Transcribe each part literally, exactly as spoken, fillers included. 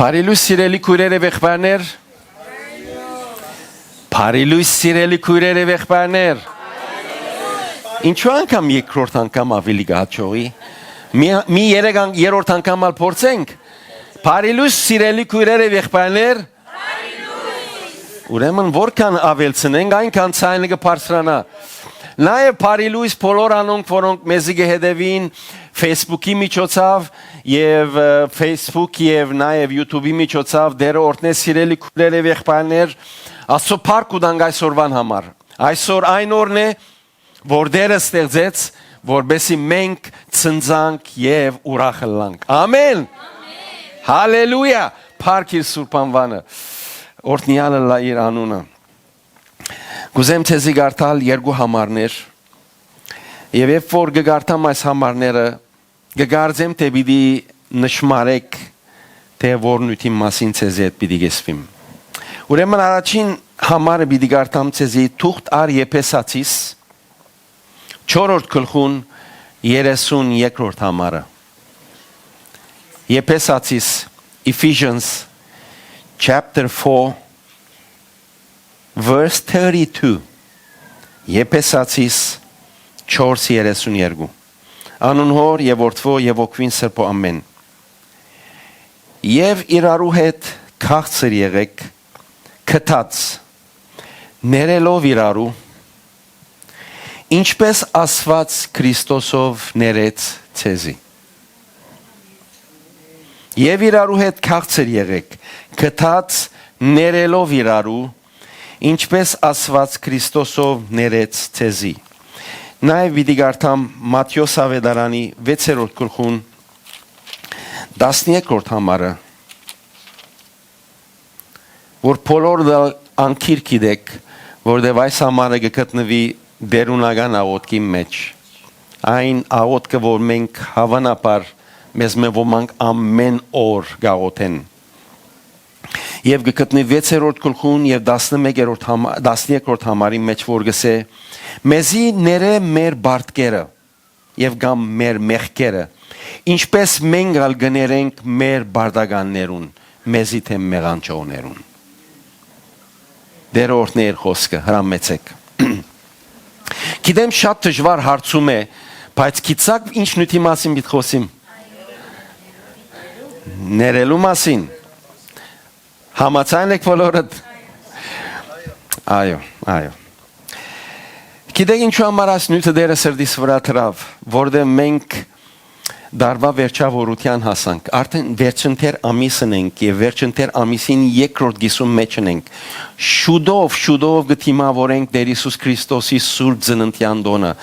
Բարի լույս, սիրելի քույրեր եւ եղբայրներ։ Բարի լույս, սիրելի քույրեր եւ եղբայրներ։ Ինչու՞ անգամ երկրորդ անգամ աւելի կը հաջողի։ Մի, մի երեք ան-, երրորդ անգամ ալ փորձենք։ Բարի լույս, սիրելի քույրեր եւ եղբայրներ։ Ուրեմն որքան աւելցնենք, այնքան ցայնը կը բարձրանայ։ Նաեւ բարի լույս բոլոր անոնք, որոնք մեզի կը հետեւին Facebook-ի միջոցաւ եւ, ը, Facebook եւ նաեւ YouTube-ի միջոցաւ, Տէրը օրհնէ, սիրելի քույրեր եւ եղբայրներ, Աստծո փառք կու տանք այսօրուան համար։ Այսօր այն օրն է, որ Տէրը ստեղծեց, որպեսզի մենք ցնծանք եւ ուրախ ըլլանք։ Ամեն։ Հալելույա։ Փառք իր սուրբ անուանը։ Օրհնեալ ըլլայ իր անունը։ Կ'ուզեմ ձեզի կարդալ երկու համարներ, եւ երբ որ կը կարդամ այս համարները, կը կարծեմ թէ պիտի նշմարեք, թէ որ նիւթին մասին ձեզի հետ պիտի կիսվիմ։ Ուրեմն առաջին համարը պիտի կարդամ ձեզի, թուղթ առ Եփեսացիս, չորրորդ գլխուն երեսուն երկրորդ համարը։ Եփեսացիս, Ephesians chapter four, verse thirty-two, Եփեսացիս չորս երեսուն երկու։ Անուն Հօր եւ Որդւոյ եւ Հոգւոյն Սրբոյ, ամեն։ Եւ իրարու հետ քաղցր եղէք, գթած, ներելով իրարու, ինչպես Աստուած Քրիստոսով ներեց ձեզի։ Եւ իրարու հետ քաղցր եղէք, գթած, ներելով իրարու, ինչպես Աստուած Քրիստոսով ներեց ձեզի։ Նաեւ պիտի կարդամ Մատթէոս Աւետարանի վեցերորդ գլխուն տասներկրորդ համարը, որ բոլոր ալ անգիր գիտէք, որտեւ այս համարը կը գտնուի դերունական աղօթքին մէջ։ Այն աղօթքը, որ մենք հաւանաբար մեզմէ ոմանք ամէն օր կ'աղօթեն։ Եւ կը գտնուի վեցերորդ գլխուն եւ տասնմեկերորդ համ-, տասներկրորդ համարի մէջ, որ կ'ըսէ. «Մեզի ներէ մեր պարտքերը եւ կամ մեր մեղքերը, ինչպես մենք ալ կը ներենք մեր պարտականներուն, մեզի դէմ մեղանչողներուն»։ Տէրը օրհնէ իր խօսքը, հրամեցէք։ Գիտեմ, շատ դժուար հարցում է, բայց գիտցա՞ք ինչ նիւթի մասին պիտի խօսիմ։ Ներելու մասին։ Համաձայն եք բոլորդ։ Այո, այո։ Գիտեք ինչու համար այս նիւթը Տէրը սրտիս վրայ դրաւ, որտեղ մենք տարուայ վերջաւորութեան հասանք։ Արդէն վերջնտեր ամիսն ենք եւ վերջնտեր ամիսին երկրորդ կիսուն մէջ ենք։ Շուտով, շուտով կը դիմաւորենք Տէր Յիսուս Քրիստոսի Սուրբ Ծննդեան տօնը,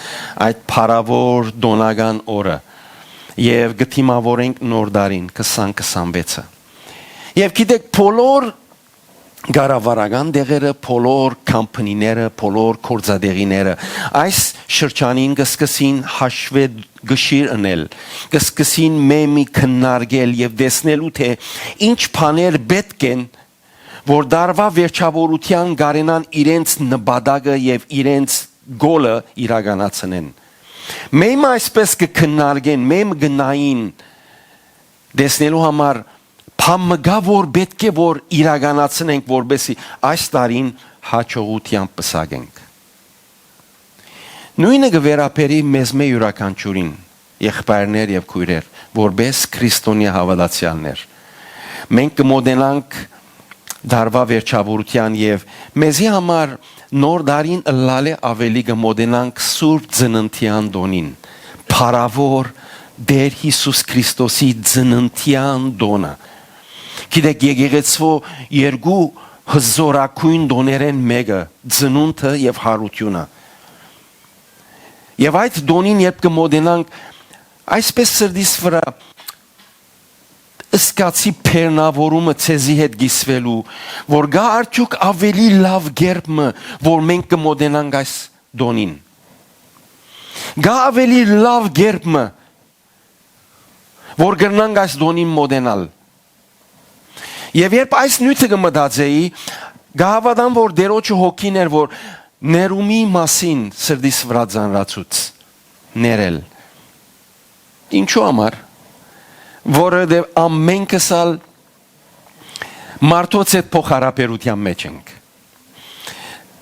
այդ փառաւոր տօնական օրը, եւ կը դիմաւորենք Նոր Տարին քսան քսանվեցը։ Եւ գիտեք, բոլոր կառավարական տեղերը, բոլոր կամփանիները, բոլոր գործատեղիները այս շրջանին կը սկսին հաշուէ կշիռ ընել, կը սկսին մէ-, մի քննարկել եւ տեսնելու, թէ ինչ բաներ պէտք են, որ տարուայ վերջաւորութեան կարենան իրենց նպատակը եւ իրենց գոլը իրականացնեն։ Մէ-, մը այսպես կը քննարկեն, մէ-, մը կը նային, տեսնելու համար բան մը կայ, որ պէտք է որ իրականացնենք, որպեսզի այս տարին հաջողութեամբ պսակենք։ Նոյնը կը վերաբերի մեզմէ իւրաքանչիւրին, եղբայրներ եւ քոյրեր, որպէս քրիստոնեայ հաւատացեալներ։ Մենք կը մօտենանք տարուայ վերջաւորութեան եւ մեզի համար Նոր Տարին ըլլալէ աւելի կը մօտենանք Սուրբ Ծննդեան տօնին, փառաւոր Տէր Յիսուս Քրիստոսի Ծննդեան տօնը։ Գիտեք, եկեղեցւոյ երկու հզօրագոյն տօներէն մէկը, ծնունդը եւ յարութիւնը։ Եւ այդ տօնին երբ կը մօտենանք, այսպես սրտիս վրայ զգացի բեռնաւորումը ձեզի հետ կիսուելու, որ կա արդեօք աւելի լաւ կերպ մը, որ մենք կը մօտենանք այս տօնին։ Կա աւելի լաւ կերպ մը, որ կրնանք այս տօնին մօտենալ։ Եւ երբ այս նիւթը կը մտածէի, կը հաւատամ, որ Տէրոջը հոգին էր, որ ներումի մասին սրտիս վրայ ծանրացուց ներել։ Ինչու համար։ Որովհետեւ ամենքս ալ Մարդոց հետ փոխհարաբերութեան մէջ ենք։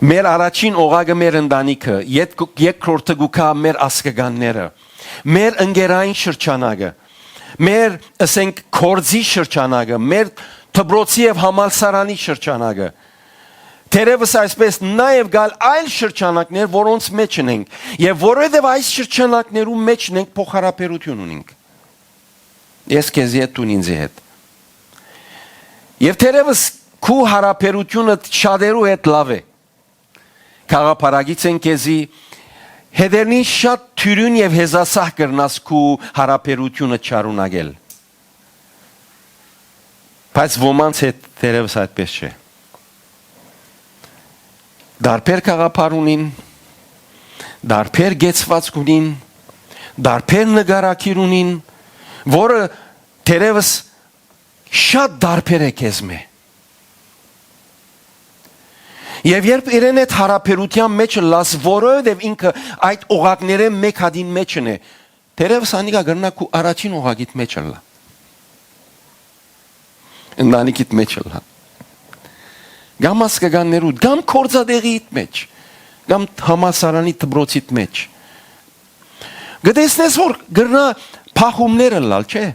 Մեր առաջին օղակը մեր ընտանիքը, յետ-, երկրորդը կու գայ մեր ազգականները, մեր ընկերային շրջանակը, մեր, ըսենք, գործի շրջանակը, մեր դպրոցի եւ համալսարանի շրջանակը։ Թերեւս այսպես նաեւ գալ այլ շրջանակներ, որոնց մէջ ենք, եւ որովհետեւ այս շրջանակներու մէջ ենք, փոխհարաբերութիւն ունենք։ Ես քեզի հետ, դուն ինձի հետ։ Եւ թերեւս քու հարաբերութիւնդ շատերու հետ լաւ է։ Գաղափարագից են քեզի, հետերնին շատ թիւրին եւ հեզասահ կրնաս քու հարաբերութիւնը չարունակել։ Բայց ոմանց հետ թերեւս այդպես չէ։ Դարբեր գաղափար ունին, դարբեր կեցվածք ունին, դարբեր նկարագիր ունին, որը թերեւս շատ դարբեր է քեզմէ։ Եւ երբ իրեն հետ հարաբերութեան մէջ ըլլաս, որովհետեւ ինքը այդ օղակներէն մէկ հատին մէջն է, թերեւս անիկա կրնայ քու առաջին օղակիդ մէջ ըլլայ, ընտանիքիդ մէջ ըլլայ, կամ ազգականներուդ, կամ գործատեղիիդ մէջ, կամ համալսարանի դպրոցիդ մէջ։ Կը տեսնես, որ կրնայ բախումներ ըլլալ, չէ՞։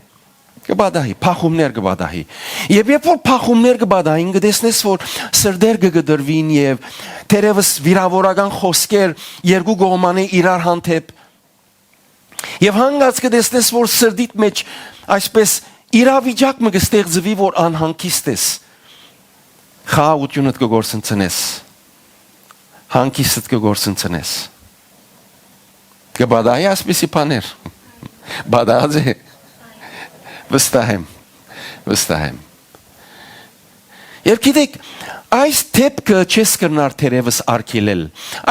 Կը պատահի, բախումներ կը պատահի։ Եւ երբ որ բախումներ կը պատահին, կը տեսնես, որ սրտեր կը կտրուին եւ թերեւս վիրաւորական խօսքեր երկու կողմանի իրար հանդէպ։ Եւ հանկարծ կը տեսնես, որ սրտիդ մէջ այսպես իրավիճակ մը կը ստեղծուի, որ անհանգիստ ես, խաղաղութիւնդ կը գործընծնես, հանգիստդ կը գործընծնես։ Կը պատահի այսպիսի բաներ։ Պատահած է։ Վստահ եմ, վստահ եմ։ Եւ գիտեք, այս դէպքը չես կրնար թերեւս արգիլել։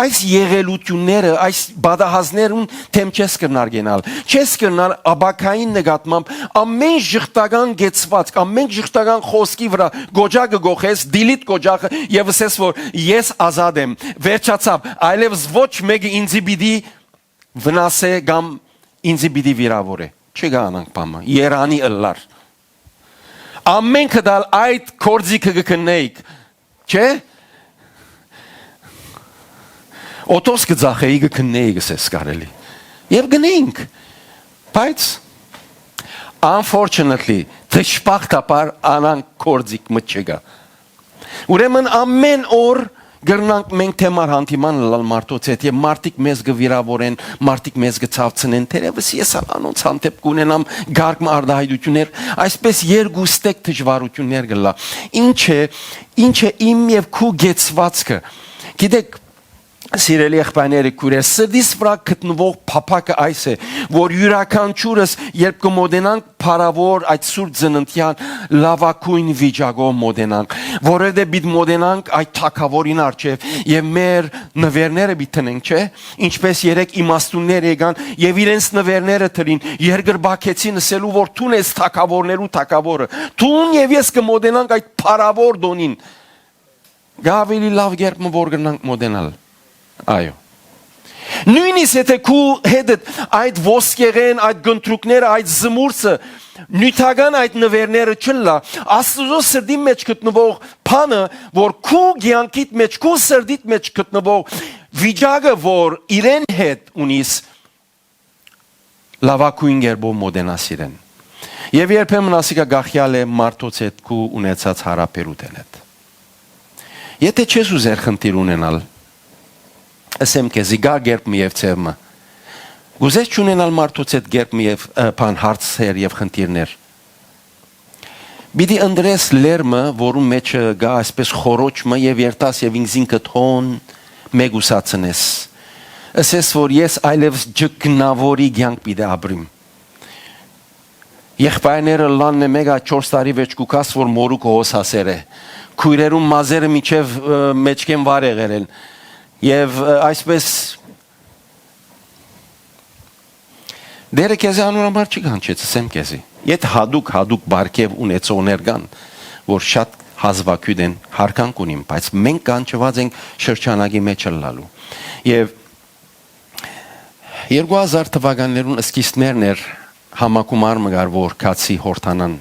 Այս եղելութիւնները, այս պատահածներուն դէմ չես կրնար գնալ։ Չես կրնար ապագային նկատմամբ ամէն ժխտական կեցվածք, ամէն ժխտական խօսքի վրայ կոճակը կոխես, delete կոճակը, եւ ըսես, որ ես ազատ եմ, վերջացաւ, այլեւս ոչ մէկը ինձի պիտի վնասէ կամ ինձի պիտի վիրաւորէ։ Չի գանանք բանը, երանի ըլլար։ Ամէնքդ ալ այդ գործիքը կը քննէիք, չէ՞։ Օթոս կը ձախէի, կը քննէի, կ'ըսես կարելի։ Եւ գնենք, բայց, unfortunately, դժբախտաբար անանք գործիք մը չկայ։ Ուրեմն ամէն օր կրնանք մենք թեմար հանդիման ըլլալ մարդոց հետ, եւ մարդիկ մեզ կը վիրաւորեն, մարդիկ մեզ կը ցաւցնեն, թերեւս ես ալ անոնց հանդէպ կունենամ կարգ մը արտահայտութիւններ, այսպես երկու ստեկ դժուարութիւններ կ'ըլլայ։ Ինչ է, ինչ է իմ եւ քու կեցվածքը։ Գիտեք, սիրելի եղբայրներ, քոյրեր, սրտիս վրայ գտնուող փափակը այս է, որ իւրաքանչիւրս, երբ կը մօտենանք փառաւոր այդ սուրբ ծննդեան, լաւագոյն վիճակով մօտենանք, որովհետեւ պիտի մօտենանք այդ թագաւորին առջեւ եւ մեր նուէրները պիտի դնենք, չէ՞, ինչպես երեք իմաստուններ եկան եւ իրենց նուէրները դրին, երկրպագեցին, ըսելու, որ դուն ես թագաւորներու թագաւորը, դուն եւ ես կը մօտենանք այդ փառաւոր տոնին։ Կա՞ աւելի լաւ կերպ մը, որ կրնանք մօտենալ։ Այո։ Նոյնիսկ եթէ քու հետդ այդ ոսկեղէն, այդ կնտրուկները, այդ զմուրցը, նիւթական այդ նուէրները չըլլայ, Աստուծոյ սրտին մէջ գտնուող բանը, որ քու կեանքիդ մէջ, քու սրտիդ մէջ գտնուող վիճակը, որ իրեն հետ ունիս, լաւագոյն կերպով մօտենաս իրեն։ Եւ երբեմն ասիկա կախեալ է մարդոց հետ քու ունեցած հարաբերութեն հետ։ Եթէ չես ուզեր խնդիր ունենալ, ըսեմ քեզի, կայ կերպ մը եւ ձեւ մը։ Կ'ուզես չունենալ մարդոց հետ կերպ մը եւ, ը, բան, հարցեր եւ խնդիրներ։ Պիտի ընտրես լեռ մը, որուն մէջը կայ այսպես խորոչ մը, եւ երթաս եւ ինքզինքդ հոն մեկուսացնես։ Ըսես, որ ես այլեւս ջկնաւորի կեանք պիտի ապրիմ։ Եղբայրները ըլլան, մէկը չորս տարի վեճ կու գաս, որ մօրուքը հոս հասեր է։ Քոյրերուն մազերը մինչեւ, ը, մէջքէն վար եղեր են։ Եւ, ը, այսպես Տէրը քեզի անոր համար չի կանչեց, ըսեմ քեզի։ Եթ յատուկ, յատուկ պարգեւ ունեցողներ կան, որ շատ հազվագիւտ են, յարգանք ունին, բայց մենք կանչուած ենք շրջանակի մէջ ըլլալու։ Եւ երկու հազար թվականներուն սկիզբներն էր, համագումար մը կար, որ Քացի Հորդանան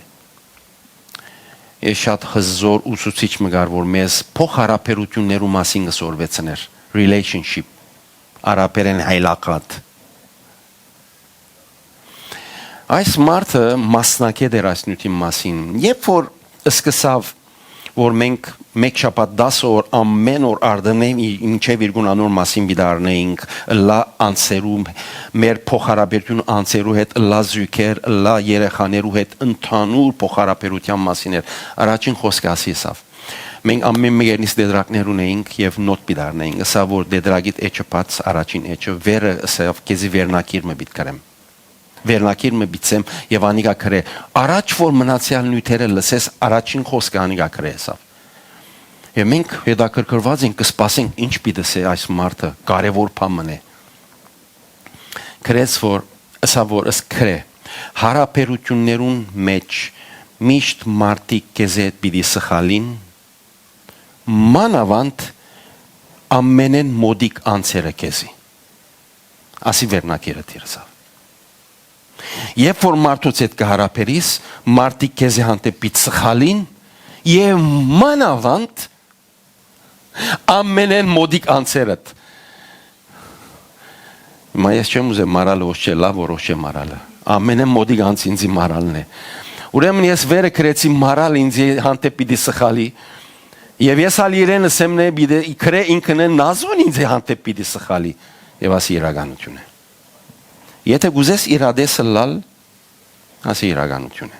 Ես շատ հզոր ուսուցիչ մը կար, որ մեզ փոխհարաբերութիւններու մասին կը սորվեցնէր, relationship, արաբերէն հայլակատ։ Այս մարդը մասնակետ էր այս նիւթին մասին։ Երբ որ սկսաւ, որ մենք մէկ շաբաթ, տասը օր, ամէն օր արտընէ մինչեւ իրկուն անոր մասին պիտի առնէինք, ըլլայ անձերու, մեր փոխհարաբերութիւն անձերու հետ, ըլլայ զոյգեր, ըլլայ երեխաներու հետ, ընդհանուր փոխհարաբերութեան մասին էր։ Առաջին խօսքը ասի ըսաւ. «Մենք ամէն մէկերնից տետրակներ ունէինք եւ նոթ պիտի առնէինք»։ Ըսաւ, որ տետրակիդ էջը բաց, առաջին էջը, վերը, ըսաւ, «քեզի վերնագիր մը պիտի գրեմ»։ Վերնագիր մը պիտի սեմ եւ անիկա գրէ։ Առաջ որ մնացեալ նիւթերը լսես, առաջին խօսքը անիկա գրէ ըսաւ։ Եւ մենք հետաքրքրուած ենք, կը սպասենք ինչ պիտի ըսէ այս մարդը, կարեւոր բան մըն է։ Գրեց, որ, ըսաւ, որ ըսկրէ. «Հարաբերութիւններուն մէջ միշտ մարդիկ քեզի հետ պիտի սխալին, մանաւանդ ամենէն մօտիկ անձերը քեզի»։ Ասի վերնագիրը դիրսաւ։ Երբ որ մարդոց հետ կը հարաբերիս, մարդիկ քեզի հանդէպ պիտի սխալին եւ մանաւանդ ամենէն մօտիկ անձերդ։ Հիմա ես չեմ ուզեր մարալը ոշչել, լաւ որ ոշչեմ մարալը։ Ամենէն մօտիկ անձ ինձի մարալն է։ Ուրեմն ես վերը գրեցի մարալ ինձի հանդէպ պիտի սխալի, եւ ես ալ իրեն ըսեմ նե պիտի գրե ինքն է նազուն ինձի հանդէպ պիտի սխալի, եւ ասի իրականութիւն է։ Եթե կուզես իրատես ըլլալ, ասի իրականութիւն է։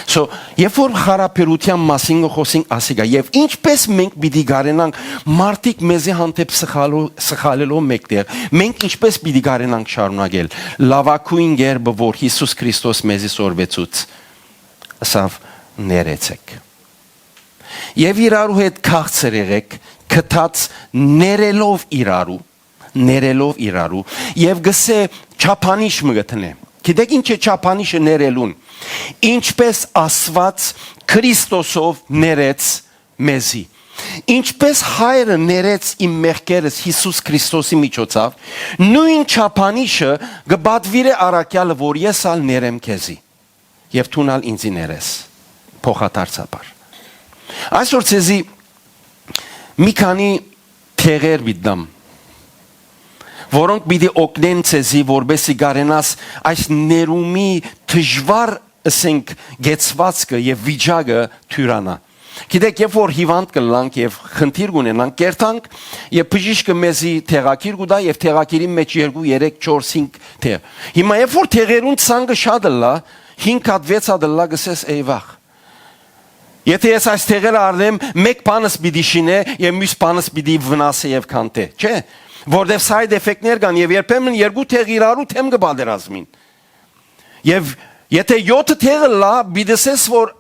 So, երբ որ հարաբերութեան մասին կը խօսենք, ասիկա, եւ ինչպէս մենք պիտի կարենանք մարդիկ մեզի հանդէպ սխալու-, սխալելով մեկտեղ, մենք ինչպէս պիտի կարենանք շարունակել լաւագոյն կերպը, որ Յիսուս Քրիստոս մեզի սորվեցուց, ըսաւ. «Ներեցեք։ Եւ իրարու հետ քաղցր եղեք, գթած ներելով իրարու, ներելով իրարու, եւ գսե չափանիշ մը գտնե»։ Գիտեք ինչ է չափանիշը ներելուն։ «Ինչպէս Աստուած Քրիստոսով ներեց մեզի։ Ինչպէս Հայրը ներեց իմ մեղքերս Յիսուս Քրիստոսի միջոցով, նոյն չափանիշը կը պատուիրէ առաքեալը, որ ես ալ ներեմ քեզի, եւ դուն ալ ինձի ներես փոխադարձաբար»։ Այսօր ձեզի մի քանի թեղեր պիտի տամ, որոնք պիտի օգնեն ձեզի, որպեսզի կարենաս այս ներումի դժուար, ըսենք, կեցվածքը եւ վիճակը թիւրանայ։ Գիտեք, երբ որ հիվանդ կ'ըլլանք եւ խնդիր կ'ունենանք, կերթանք եւ բժիշկը մեզի թեղագիր կու տայ եւ թեղագիրին մէջ երկու, երեք, չորս, հինգ թեղ։ Հիմա երբ որ թեղերուն ցանկը շատ ըլլայ, հինգ հատ, վեց հատ ըլլայ, կ'ըսես. «Էյ վախ»։ Եթե ես այս թեղերը առնեմ, մէկ բանս պիտի շինէ եւ միւս բանս պիտի վնասէ եւ քանտէ, չէ՞։ Որտեւ side effect-ներ կան եւ երբեմն երկու թեղ իրարու դէմ կը պատերազմին։ Եւ եթե յոթը թեղ ըլլայ, պիտի ըսես, որ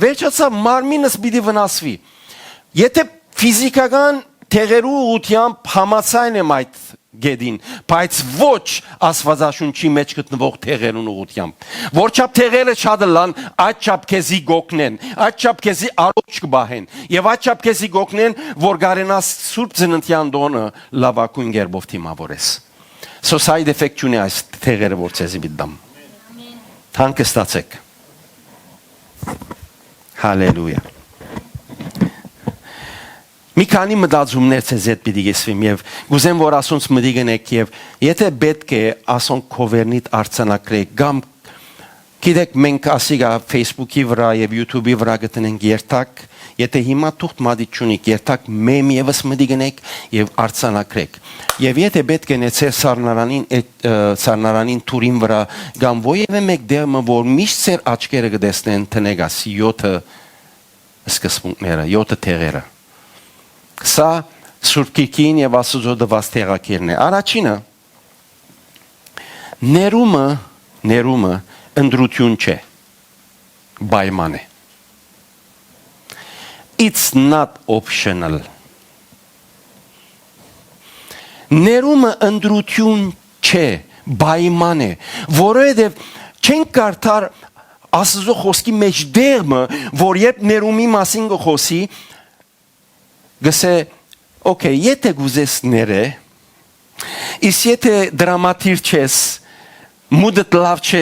վերջացաւ, մարմինս պիտի վնասուի։ Եթե ֆիզիքական թեղերու ուղղութեամբ համաձայն եմ այդ գետին, բայց ոչ Աստուածաշունչի մեջ գտնուող թեղերուն ուղղութեամբ։ Որչափ թեղերը շատ ըլլան, այդ չափ քեզի կ'օգնեն, այդ չափ քեզի առողջ կը պահեն եւ այդ չափ քեզի կ'օգնեն, որ կարենաս Սուրբ Ծննդեան տօնը լաւագոյն կերպով դիմաւորես։ So side effect չունի այս թեղերը, որ ձեզի պիտի տամ։ Հանգստացեք։ Հալելույա։ Մի քանի մտածումներ ձեզ հետ պիտի կիսվեմ եւ կ'ուզեմ, որ ասոնց մտիկ ընեք եւ եթե պէտք է, ասոնք քովերնիդ արձանագրեք կամ, գիտեք, մենք ասիկա Facebook-ի վրայ եւ YouTube-ի վրայ կը տնենք երթակ, եթե հիմա թուղթ մատի չունիք, երթակ մեմ եւս մտիկ ընեք եւ արձանագրեք։ Եւ եթե պէտք է, նեցեր սառնարանին, այդ, ը, սառնարանին թուրին վրայ կամ որեւէ մէկ դեղ մը, որ միշտ ձեր աչքերը կը տեսնեն, տնեք աս յոթը սկզբունքները, յոթը թեղերը։ Սա Սուրբ Գիրքին եւ Աստուծոյ տուած թեղագիրն է։ Առաջինը, ներումը, ներումը ընտրութիւն չէ, պայման է։ It's not optional. Ներումը ընտրութիւն չէ, պայման է, որովհետեւ չենք կարդար Աստուծոյ խօսքի մէջ դեղ մը, որ երբ ներումի մասին կը խօսի, գսե. «Okay, եթե կ'ուզես, ներէ, իսկ եթե դրամատիր չես, մուտդ լաւ չէ,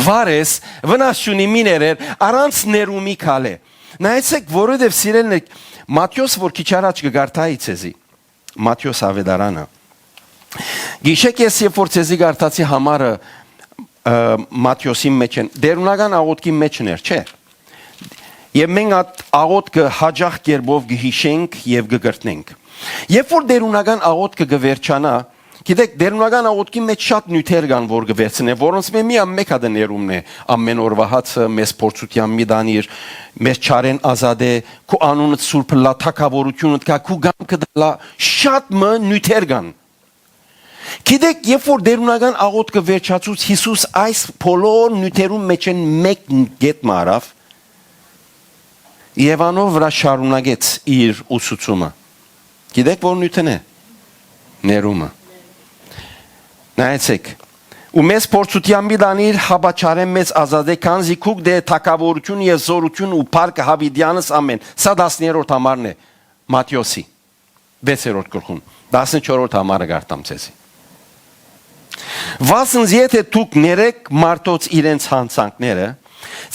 վար ես, վնաս չունի, մի ներեր, առանց ներումի քալէ»։ Նայեցէք, որովհետեւ սիրելիներ, Մատթէոս, որ քիչ առաջ կը կարդայի ձեզի, Մատթէոս Աւետարանը։ Գիշեք ես, երբ որ ձեզի կարդացի համարը, ը, Մատթէոսին մեջ են, տերունական աղօթքի մեջ ներ, չէ՞։ Եւ մենք այդ աղօթքը յաճախ կերպով կը յիշենք եւ կը կրթնենք։ Երբ որ տերունական աղօթքը կը վերջանայ, գիտէք, տերունական աղօթքի մեջ շատ նիւթեր կան, որ կը վերցնեն, որոնցմէ միայն մէկ հատը ներումն է, ամէն օրուայ հացը, մեզ փորձութեան մի տանիր, մեզ չարէն ազատէ, քու անունդ սուրբ ըլլայ, թագաւորութիւնդ գայ, քու կամքդ ըլլայ, շատ մը նիւթեր կան։ Գիտէք, երբ որ տերունական աղօթքը վերջացուց, Յիսուս այս բոլոր նիւթերուն մեջ են մէկ կետ մը առաւ եւ անոր վրայ շարունակեց իր ուսուցումը։ Գիտէք, որ նիւթն է ներումը։ Նայեցէք, ու մեզ փորձութեան մի տանիր, հապա չարէն մեզ ազատէ, քանզի քուկդ է թագաւորութիւն եւ զօրութիւն ու փառքը յաւիտեանս ամէն։ Սա տասներորդ համարն է Մատթէոսի վեցերորդ գլխուն, տասնչորսերորդ համարը կարդամ ձեզի։ Վասն զի եթէ դուք ներեք մարդոց իրենց յանցանքները,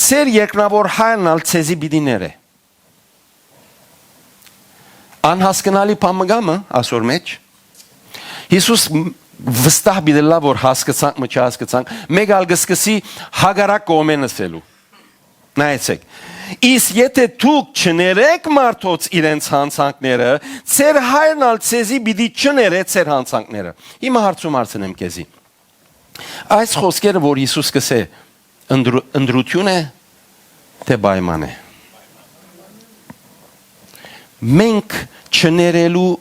ձեր երկնաւոր Հայրն ալ ձեզի պիտի ներէ։ Անհասկնալի բան մը կա՞ մը ասոր մեջ։ Յիսուս մ-, վստահ պիտի ըլլայ, որ հասկցանք մը չհասկցանք, մէկ ալ կը սկսի հակառակ կողմէն ըսելու։ Նայեցէք։ Իսկ եթէ դուք չներեք մարդոց իրենց յանցանքները, ձեր Հայրն ալ ձեզի պիտի չներէ ձեր յանցանքները։ Հիմա հարցում հարցնեմ քեզի։ Այս խոսքերը, որ Յիսուս կ'ըսէ, ընտրու-, ընտրութիւն է, թէ պայման է։ Մենք չներելու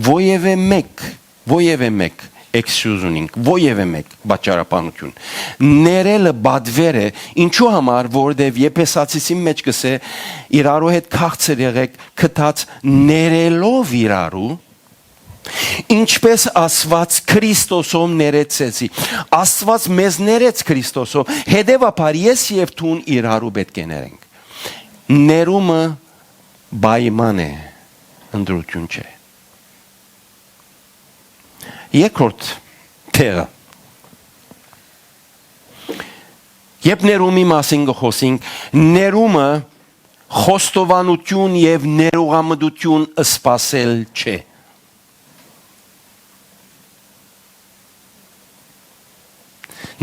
որեւէ մէկ, որեւէ մէկ excuse ունինք, որեւէ մէկ պատճառաբանութիւն։ Ներելը պատվեր է, ինչու համար, որովհետեւ Եփեսացիին մեջ կ'ըսէ, իրարու հետ քաղցր եղէք, գթած ներելով իրարու, ինչպես Աստուած Քրիստոսով ներեց ձեզի։ Աստուած մեզ ներեց Քրիստոսով, հետեւաբար ես եւ դուն իրարու պէտք է ներենք։ Ներումը պայման է, ընտրութիւն չէ։ Երկրորդ տեղը։ Երբ ներումի մասին կը խօսենք, ներումը խոստովանութիւն եւ ներողամտութիւն սպասել չէ։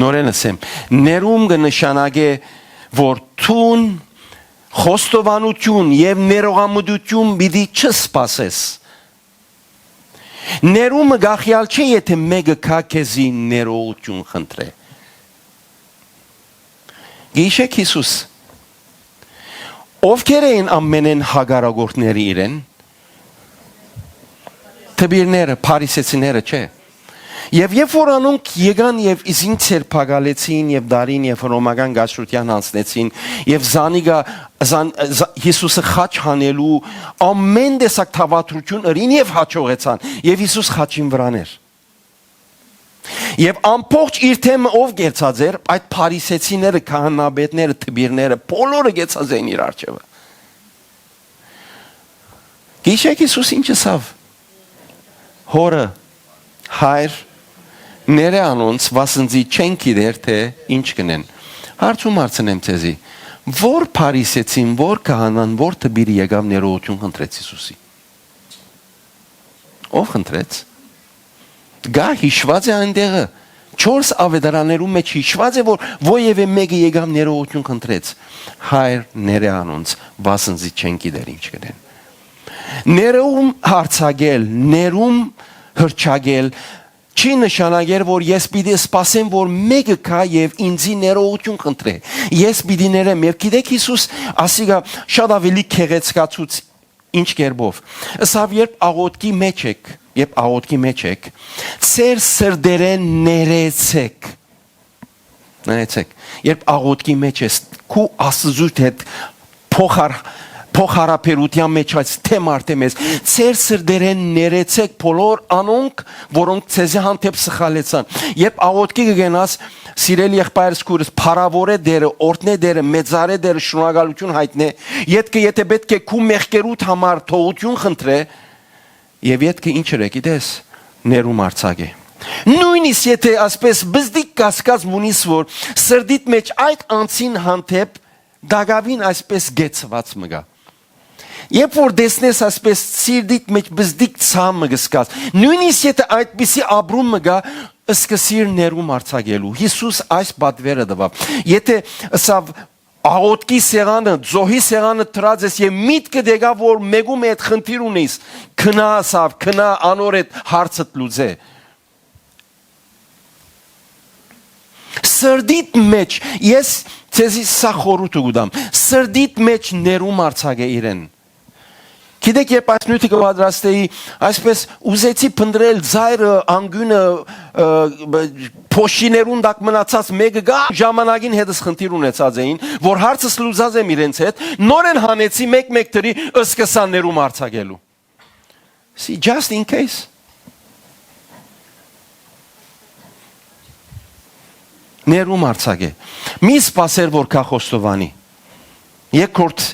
Նորէն ըսեմ, ներում կը նշանակէ, որ դուն խոստովանութիւն եւ ներողամտութիւն պիտի չսպասես։ Ներումը գախեալ չէ, եթէ մէկը գայ քեզի ներողութիւն խնդրէ։ Գիշեք Յիսուս, ովքեր էին ամենէն հակառակորդները իրեն, դպիրները, փարիսեցիները, չէ՞։ Եւ երբ որ անոնք եկան եւ իզին ձերբակալեցին եւ տարին եւ հռոմական կայսրութեան յանձնեցին եւ զանիկա, զան-, զա-, Յիսուսը խաչ հանելու ամեն տեսակ թավատրութիւն ըրին եւ յաջողեցան եւ Յիսուս խաչին վրան էր։ Եւ ամբողջ իր թեմը ով կեցած էր, այդ փարիսեցիները, քահանայապետները, դպիրները, բոլորը կեցած էին իր առջեւը։ Գիշեք Յիսուս ինչ ըսաւ։ Հօրը, Հայր, ներէ անոնց, վասն զի չեն գիտեր, թէ ինչ կ'ընեն։ Հարցում հարցնեմ ձեզի, ո՞ր փարիսեցին, ո՞ր քահանան, ո՞ր դպիրը եկաւ ներողութիւն խնդրեց Յիսուսի։ Ո՞վ խնդրեց։ Գա, յիշուած է այնտեղը։ Չորս աւետարաններու մեջ յիշուած է, որ որեւէ մէկը եկաւ ներողութիւն խնդրեց։ Հայր, ներէ անոնց, վասն զի չեն գիտեր ինչ կ'ընեն։ Ներում յարցակել, ներում հռչակել չի նշանակեր, որ ես պիտի սպասեմ, որ մէկը գայ եւ ինձի ներողութիւն խնդրէ։ Ես պիտի ներեմ։ Եւ գիտէք, Յիսուս ասիկա շատ աւելի գեղեցկացուց ինչ կերպով։ Ըսաւ, երբ աղօթքի մեջ եք, երբ աղօթքի մեջ եք, ձեր սրտերէն ներեցեք։ Նայեցեք, երբ աղօթքի մեջ ես, քու Աստուծոյ հետ փոխար-, փոխհարաբերութեան մեջ այս թեմ արդեմ ես, ձեր սրտերէն ներեցեք բոլոր անոնք, որոնք ձեզի հանդէպ սխալեցան։ Երբ աղօթքի կը գնաս, սիրելի եղբայրս, քուրս, փառաւորէ Տերը, օրհնէ Տերը, մեծարէ Տերը, շնորհակալութիւն յայտնէ, ետքը, եթէ պէտք է քու մեղքերուդ համար թողութիւն խնդրէ, եւ ետքը ինչ ըրէ, գիտես, ներում արձակէ։ Նոյնիսկ եթէ ասպէս բզդիկ կասկած մունիս, որ սրտիդ մեջ այդ անձին հանդէպ տակաւին այսպէս կեցուած մը կայ։ Երբ որ տեսնես այսպէս սիրտիդ մէջ բզդիկ ցաւ մը կը զգաս, նոյնիսկ եթէ այդպիսի ապրում մը կայ, սկսիր ներում արձակելու։ Յիսուս այս պատվերը տուաւ։ Եթէ ըսաւ, աղօթքի սեղանը, զոհի սեղանը դրած ես եւ միտքդ եկայ, որ մէկու մը հետ խնդիր ունիս, գնա, ըսաւ, գնա անոր հետ հարցդ լուծէ։ Սրտիդ մէջ, ես ձեզի սա խորհուրդը կու տամ, սրտիդ մէջ ներում արձակէ իրեն։ Գիտէք, երբ այս նիւթը կը պատրաստէի, այսպէս ուզեցի փնտռել ծայրը, անկիւնը, ը, բ-, փոշիներուն տակ մնացած մէկը կայ, ժամանակին հետս խնդիր ունեցած էին, որ հարցս լուծած եմ իրենց հետ, նորէն հանեցի, մեկ-մեկ դրի, սկսա ներում արձակելու։ See, just in case. Ներում արձակէ։ Մի սպասեր, որ գայ խոստովանի։ Երկրորդ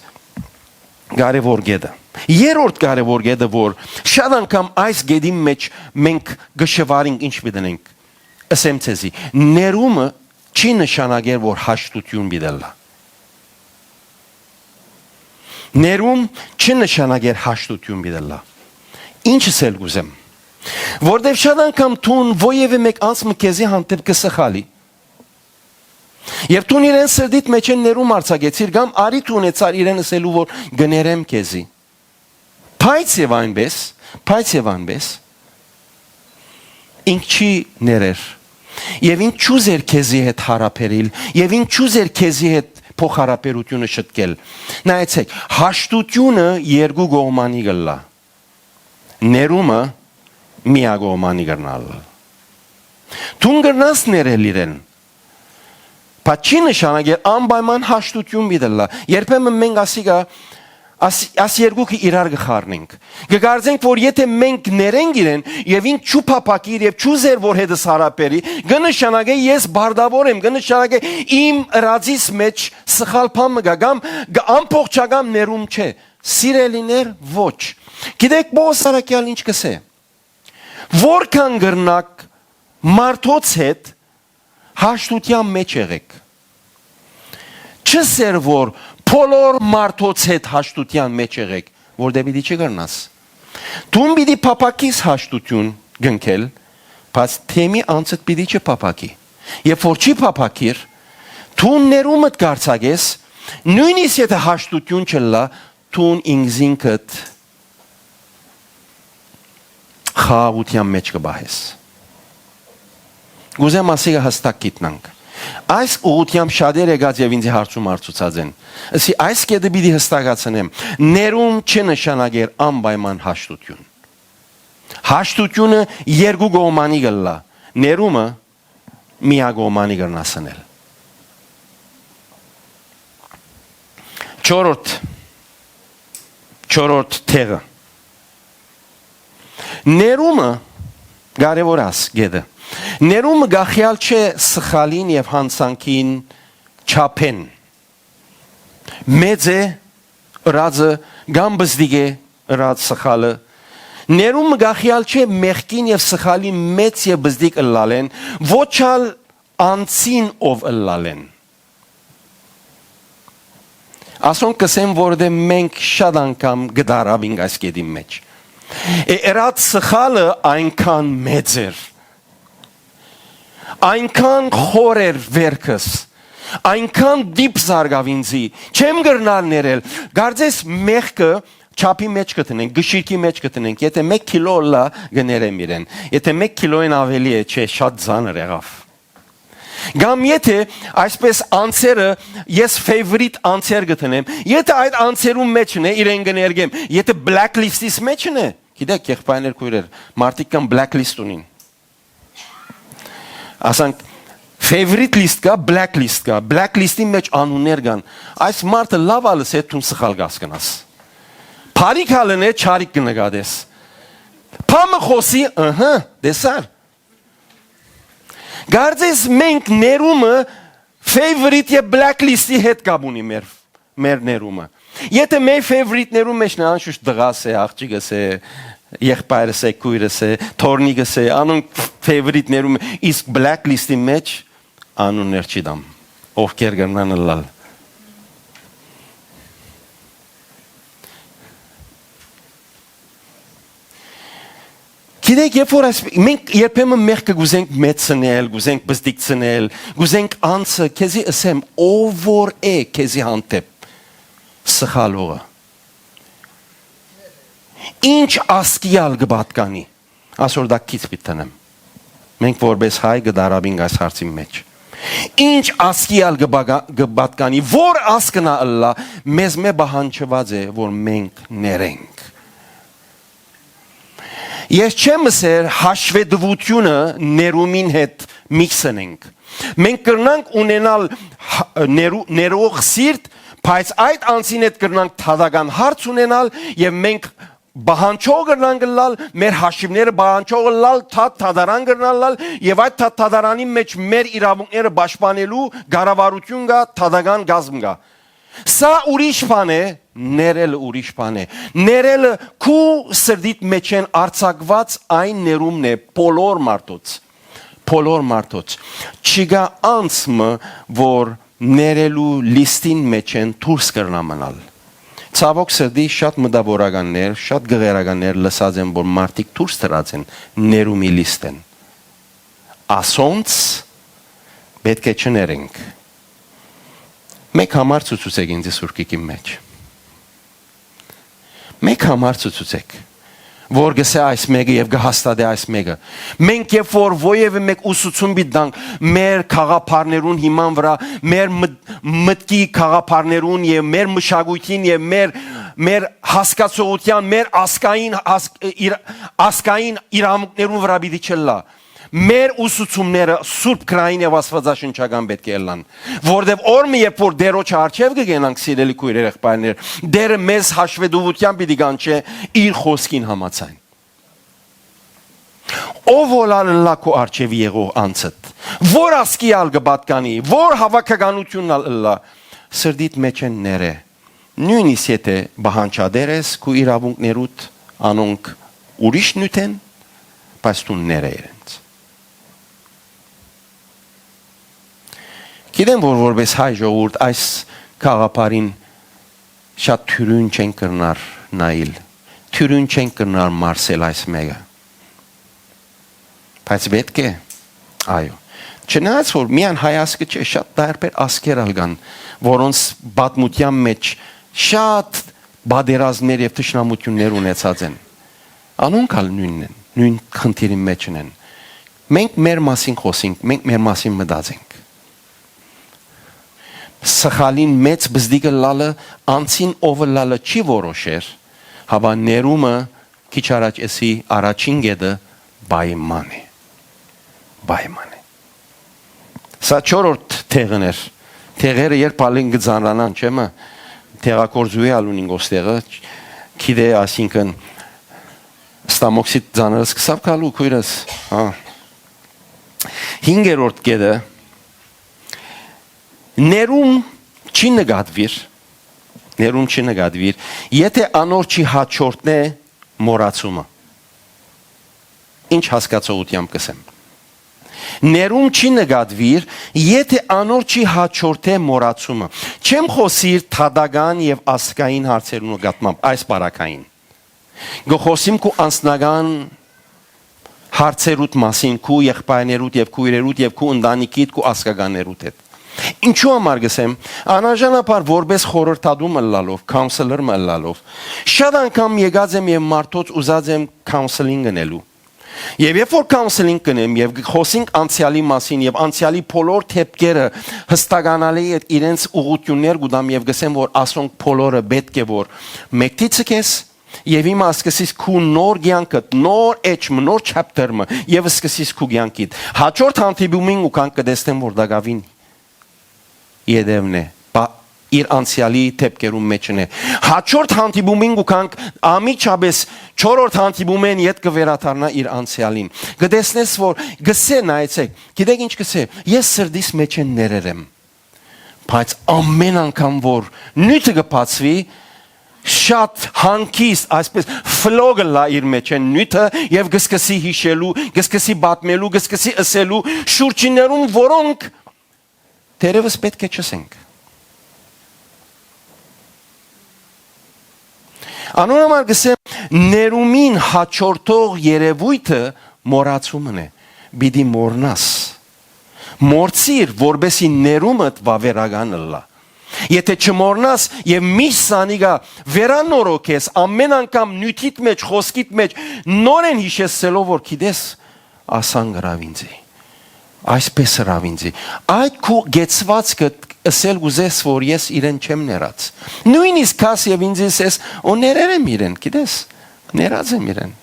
կարեւոր կետը։ Երրորդ կարեւոր կետը, որ շատ անգամ այս կետին մէջ մենք կը շվարինք, ինչ պիտի ընենք, ըսեմ ձեզի, ներումը չի նշանակեր, որ հաշտութիւն պիտի ըլլայ։ Ներում չի նշանակեր հաշտութիւն պիտի ըլլայ։ Ինչս էլ կ'ուզեմ։ Որտեւ շատ անգամ դուն ոեւէ մէկ անձ մը քեզի հանդէպ կը սխալի։ Եւ դուն իրեն սրտիդ մէջէն ներում արձակեցիր կամ առիթ ունեցար իրեն ըսելու, որ կը ներեմ քեզի։ Բայց եւ այնպէս, բայց եւ այնպէս, ինք չի ներեր։ Եւ ինք չուզեր քեզի հետ յարաբերիլ, եւ ինք չուզեր քեզի հետ փոխհարաբերութիւնը շտկել։ Նայեցէք, հաշտութիւնը երկու կողմանի կ'ըլլայ։ Ներումը միակողմանի կրնալ։ Դուն կրնաս ներել իրեն, բայց չի նշանակեր անպայման հաշտութիւն պիտի ըլլայ։ Երբեմն մենք ասիկա, աս, աս երկուքը իրար կը խառնենք։ Կը կարծենք, որ եթէ մենք ներենք իրեն եւ ինք չու փափակիր եւ չուզեր, որ հետս յարաբերի, կը նշանակէ ես բարդաւոր եմ, կը նշանակէ իմ ըրածիս մէջ սխալ բան մը կայ, կամ կը-, ամբողջական ներում չէ։ Սիրելիներ, ոչ։ Գիտէք, Պողոս Սարակեալ ինչ կ'ըսէ։ Որքան կրնաք մարդոց հետ հաշտութեան մէջ եղէք։ Չ'ըսեր, որ բոլոր մարդոց հետ հաշտութեան մէջ եղէք, որտեղ պիտի չկրնաս։ Դուն պիտի փափաքիս հաշտութիւն կնքել, բայց թեմի անձդ պիտի չփափաքի։ Երբ որ չի փափաքիր, դուն ներումդ կարձակես, նոյնիսկ եթէ հաշտութիւն չըլլայ, դուն ինքզինքդ խաղաղութեան մէջ կը պահես։ Կ'ուզեմ ասիկա հստակ գիտնանք։ Այս ուղղութեամբ շատեր եկած եւ ինձի հարցում հարցուցած են։ Ասի, այս կետը պիտի հստակացնեմ։ Ներում չի նշանակեր անպայման հաշտութիւն։ Հաշտութիւնը երկու կողմանի կ'ըլլայ։ Ներումը միակողմանի կրնաս ընել։ Չորրորդ, չորրորդ տեղը։ Ներումը կարեւոր աս գետը։ Ներումը գախեալ չէ սխալին եւ յանցանքին չափեն։ Մեծ է ըրածը կամ բզդիկ է ըրած սխալը։ Ներումը գախեալ չէ մեղքին եւ սխալին մեծ եւ բզդիկ ըլլալեն, ոչ ալ անցին ով ըլլալեն։ Ասոնք կ'ըսեմ, որ դե մենք շատ անգամ կը դարավինք այս կետին մէջ։ Է, ըրած սխալը այնքան մեծ էր, այնքան խոր էր վերքս, այնքան դիպ զարգաւ ինձի, չեմ կրնար ներել։ Կարծես մեղքը չափի մէջ կը տնենք, գշիրքի մէջ կը տնենք, եթե մեկ քիլո ըլլայ, կը ներեմ իրեն, եթե մեկ քիլոյէն աւելի է, չէ, շատ ծանր եղաւ։ Կամ եթե այսպես անձերը, ես favorite անձեր կը տնեմ, եթե այդ անձերուն մէջն է, իրեն կը ներկեմ, եթե blacklist-իս մէջն է, գիտեք, եղբայրներ, քոյրեր, մարդիկ կան blacklist ունին։ Ասանք, favorite list կայ, blacklist կայ, blacklist-ի մէջ անուններ կան։ Այս մարդը լաւ ալս է, դուն սխալ կ'հասկնաս։ Բարիք ալ ընէ, չարիք կը նկատես։ Բան մը խօսի, ըհը, տեսար։ Կարծես մենք ներումը favorite եւ blacklist-ի հետ կապ ունի մեր, մեր ներումը։ Եթե մեր favorite-ներու մեջ նե անշուշտ տղաս է, աղջիկս է, եղբայրս է, քույրս է, թորնիկս է, անոնք favorite-ներում, իսկ blacklist-ի մեջ անուններ չի տամ, ովքեր կրնան ըլլալ։ Գիտեք, երբ որ այս, մենք երբեմն մեղքը կ'ուզենք մեծցնել, կ'ուզենք բզդիկցնել, կ'ուզենք անձը, քեզի ըսեմ, ով որ է քեզի հանդէպ սխալողը, ինչ ազգի ալ կը պատկանի, ասոր դա քիչ պիտի տնեմ։ Մենք որպես հայ կը դարաբինք այս հարցին մեջ։ Ինչ ազգի ալ կը բագա-, կը պատկանի, որ ազգն ա ըլլայ, մեզմէ պահանջուած է, որ մենք ներենք։ Ես չեմ ըսեր հաշվետվութիւնը ներումին հետ միքսնենք։ Մենք կրնանք ունենալ հա-, ներու-, ներող սիրտ, բայց այդ անձին հետ կրնանք դատական հարց ունենալ եւ մենք պահանջող կրնանք ըլլալ, մեր հաշիվները պահանջող ըլլալ, թա-, դատարան կրնան ըլլալ եւ այդ թա-, դատարանի մեջ մեր իրաւունքները պաշտպանելու կառավարություն կայ, դատական կազմ կայ։ Սա ուրիշ բան է, ներելը ուրիշ բան է։ Ներելը քու սրտիդ մէջէն արձակուած այն ներումն է բոլոր մարդոց, բոլոր մարդոց։ Չկայ անձ մը, որ ներելու լիստին մէջէն դուրս կրնայ մնալ։ Ցաւօք սրտի շատ մտաւորականներ, շատ գղերականներ լսած եմ, որ մարդիկ դուրս դրած են ներումի լիստէն։ Ասոնց պէտք է չներենք։ Մէկ համար ցուցուցէք ինձ Սուրբ Գիրքին մէջ։ Մէկ համար ցուցուցէք, որ գսէ այս մէկը եւ կը հաստատէ այս մէկը։ Մենք երբ որ ոեւէ մէկ ուսուցում պիտի տանք մեր գաղափարներուն հիման վրայ, մեր մտ-, մտքի գաղափարներուն եւ մեր մշակոյթին եւ մեր, մեր հասկացողութեան, մեր ազգային, հաս-, իր, ազգային իրավունքներուն վրայ պիտի չըլլայ։ Մեր ուսուցումները սուրբ գրային եւ աստվածաշնչական պէտք է ըլլան, որտեւ օր մը, երբ որ Տէրոջը առջեւ կը գնանք, սիրելի քոյրեր, եղբայրներ, Տէրը մեզ հաշվետվութեան պիտի կանչէ իր խօսքին համաձայն։ Ով որ ալ ըլլայ քու առջեւի եղող անձդ, որ ազգի ալ կը պատկանի, որ հաւաքականութիւնն ալ ըլլայ, սրտիդ մէջէն ներէ։ Նոյնիսկ եթէ պահանջատեր ես քու իրաւունքներուդ, անոնք ուրիշ նիւթ են, բայց դուն ներէ իրենց։ Գիտեմ, որ որպես հայ ժողովուրդ այս գաղափարին շատ թիւրին չենք կրնար նայիլ, թիւրին չենք կրնար մարսել այս մէկը։ Բայց պէտք է, այո։ Չնայած որ միայն հայ ազգը չէ, շատ տարբեր ազգեր ալ կան, որոնց պատմութեան մէջ շատ պատերազմներ եւ թշնամութիւններ ունեցած են։ Անոնք ալ նոյնն են, նոյն խնդիրին մէջ են։ Մենք մեր մասին խօսենք, մենք մեր մասին մտածենք։ Սխալին մեծ բզդիկ ըլլալը, անձին ով ըլլալը չի որոշեր, հապա ներումը քիչ առաջ ըսի առաջին կետը պայման է։ Պայման է։ Սա չորրորդ տեղն էր։ Տեղերը երբ ալին կը ծանրանան, չէ՞ մը, տեղակորձուի ալ ունին ոստեղը, գիտէ, այսինքն, ստամոքսի ծանրը սկսավ գալու, քոյրս, հա։ Հինգերորդ կետը, ներում չի նկատուիր, ներում չի նկատուիր, եթե անոր չի հաջորդնէ մոռացումը։ Ինչ հասկացողութեամբ կ'ըսեմ։ Ներում չի նկատուիր, եթե անոր չի հաջորդէ մոռացումը։ Չեմ խօսիր դատական եւ ազգային հարցերու նկատմամբ այս պարագային։ Կը խօսիմ քու անձնական հարցերուդ մասին, քու եղբայրներուդ եւ քոյրերուդ եւ քու ընտանիքիդ, քու ազգականներուդ հետ։ Ինչու համար կ'ըսեմ, անաժանաբար որպես խորհրդատու մը ըլլալով, counselor մը ըլլալով, շատ անգամ եկած եմ եւ մարդոց ուզած եմ counseling ընելու։ Եվ երբ որ counseling կ'ընեմ եւ կը խօսենք անցեալի մասին եւ անցեալի բոլոր դեպքերը հստականալի հետ իրենց ուղղություններ կու տամ եւ կ'ըսեմ, որ ասոնք բոլորը պէտք է որ մեկդի ցկես, եւ հիմա սկսես քու նոր կեանքդ, նոր էջ մը, նոր chapter մը, եւ սկսես քու կեանքիդ։ Հաջորդ հանդիպումին ու կան կը տեսնեմ, որ տակաւին ետևն է, բա իր անցեալի դեպքերուն մէջն է։ Հաջորդ հանդիպումին ու կան անմիջապէս չորրորդ հանդիպումէն յետ կը վերադառնայ իր անցեալին։ Կը տեսնես, որ գսե, նայեցեք, գիտեք ինչ գսե, ես սրտիս մէջէն ներեր եմ։ Բայց ամեն անգամ որ նիւթը կը բացուի, շատ հանգիստ, այսպես, flow կ'ըլլայ իր մէջէն նիւթը եւ կը սկսի յիշելու, կը սկսի պատմելու, կը սկսի ըսելու շուրջիններուն, որոնք թերեւս պէտք է չըսենք։ Անոր համար կ'ըսեմ, Ներումին հաջորդող երեւոյթը մոռացումն է։ Պիտի մոռնաս։ Մոռցիր, որպեսզի ներումդ վաւերական ըլլայ։ Եթէ չմոռնաս եւ միշտ զանիկա վերանորոգես, ամէն անգամ նիւթիդ մէջ, խօսքիդ մէջ նորէն յիշեցնելով որ գիտես, ասան գրաւ ինձի, այսպես ըրաւ ինձի, այդ քու կեցուածքը ըսել կ'ուզես որ ես իրեն չեմ ներած։ Նոյնիսկ գաս եւ ինձ ըսես, «Ո, ներեր եմ իրեն, գիտես, ներած եմ իրեն»։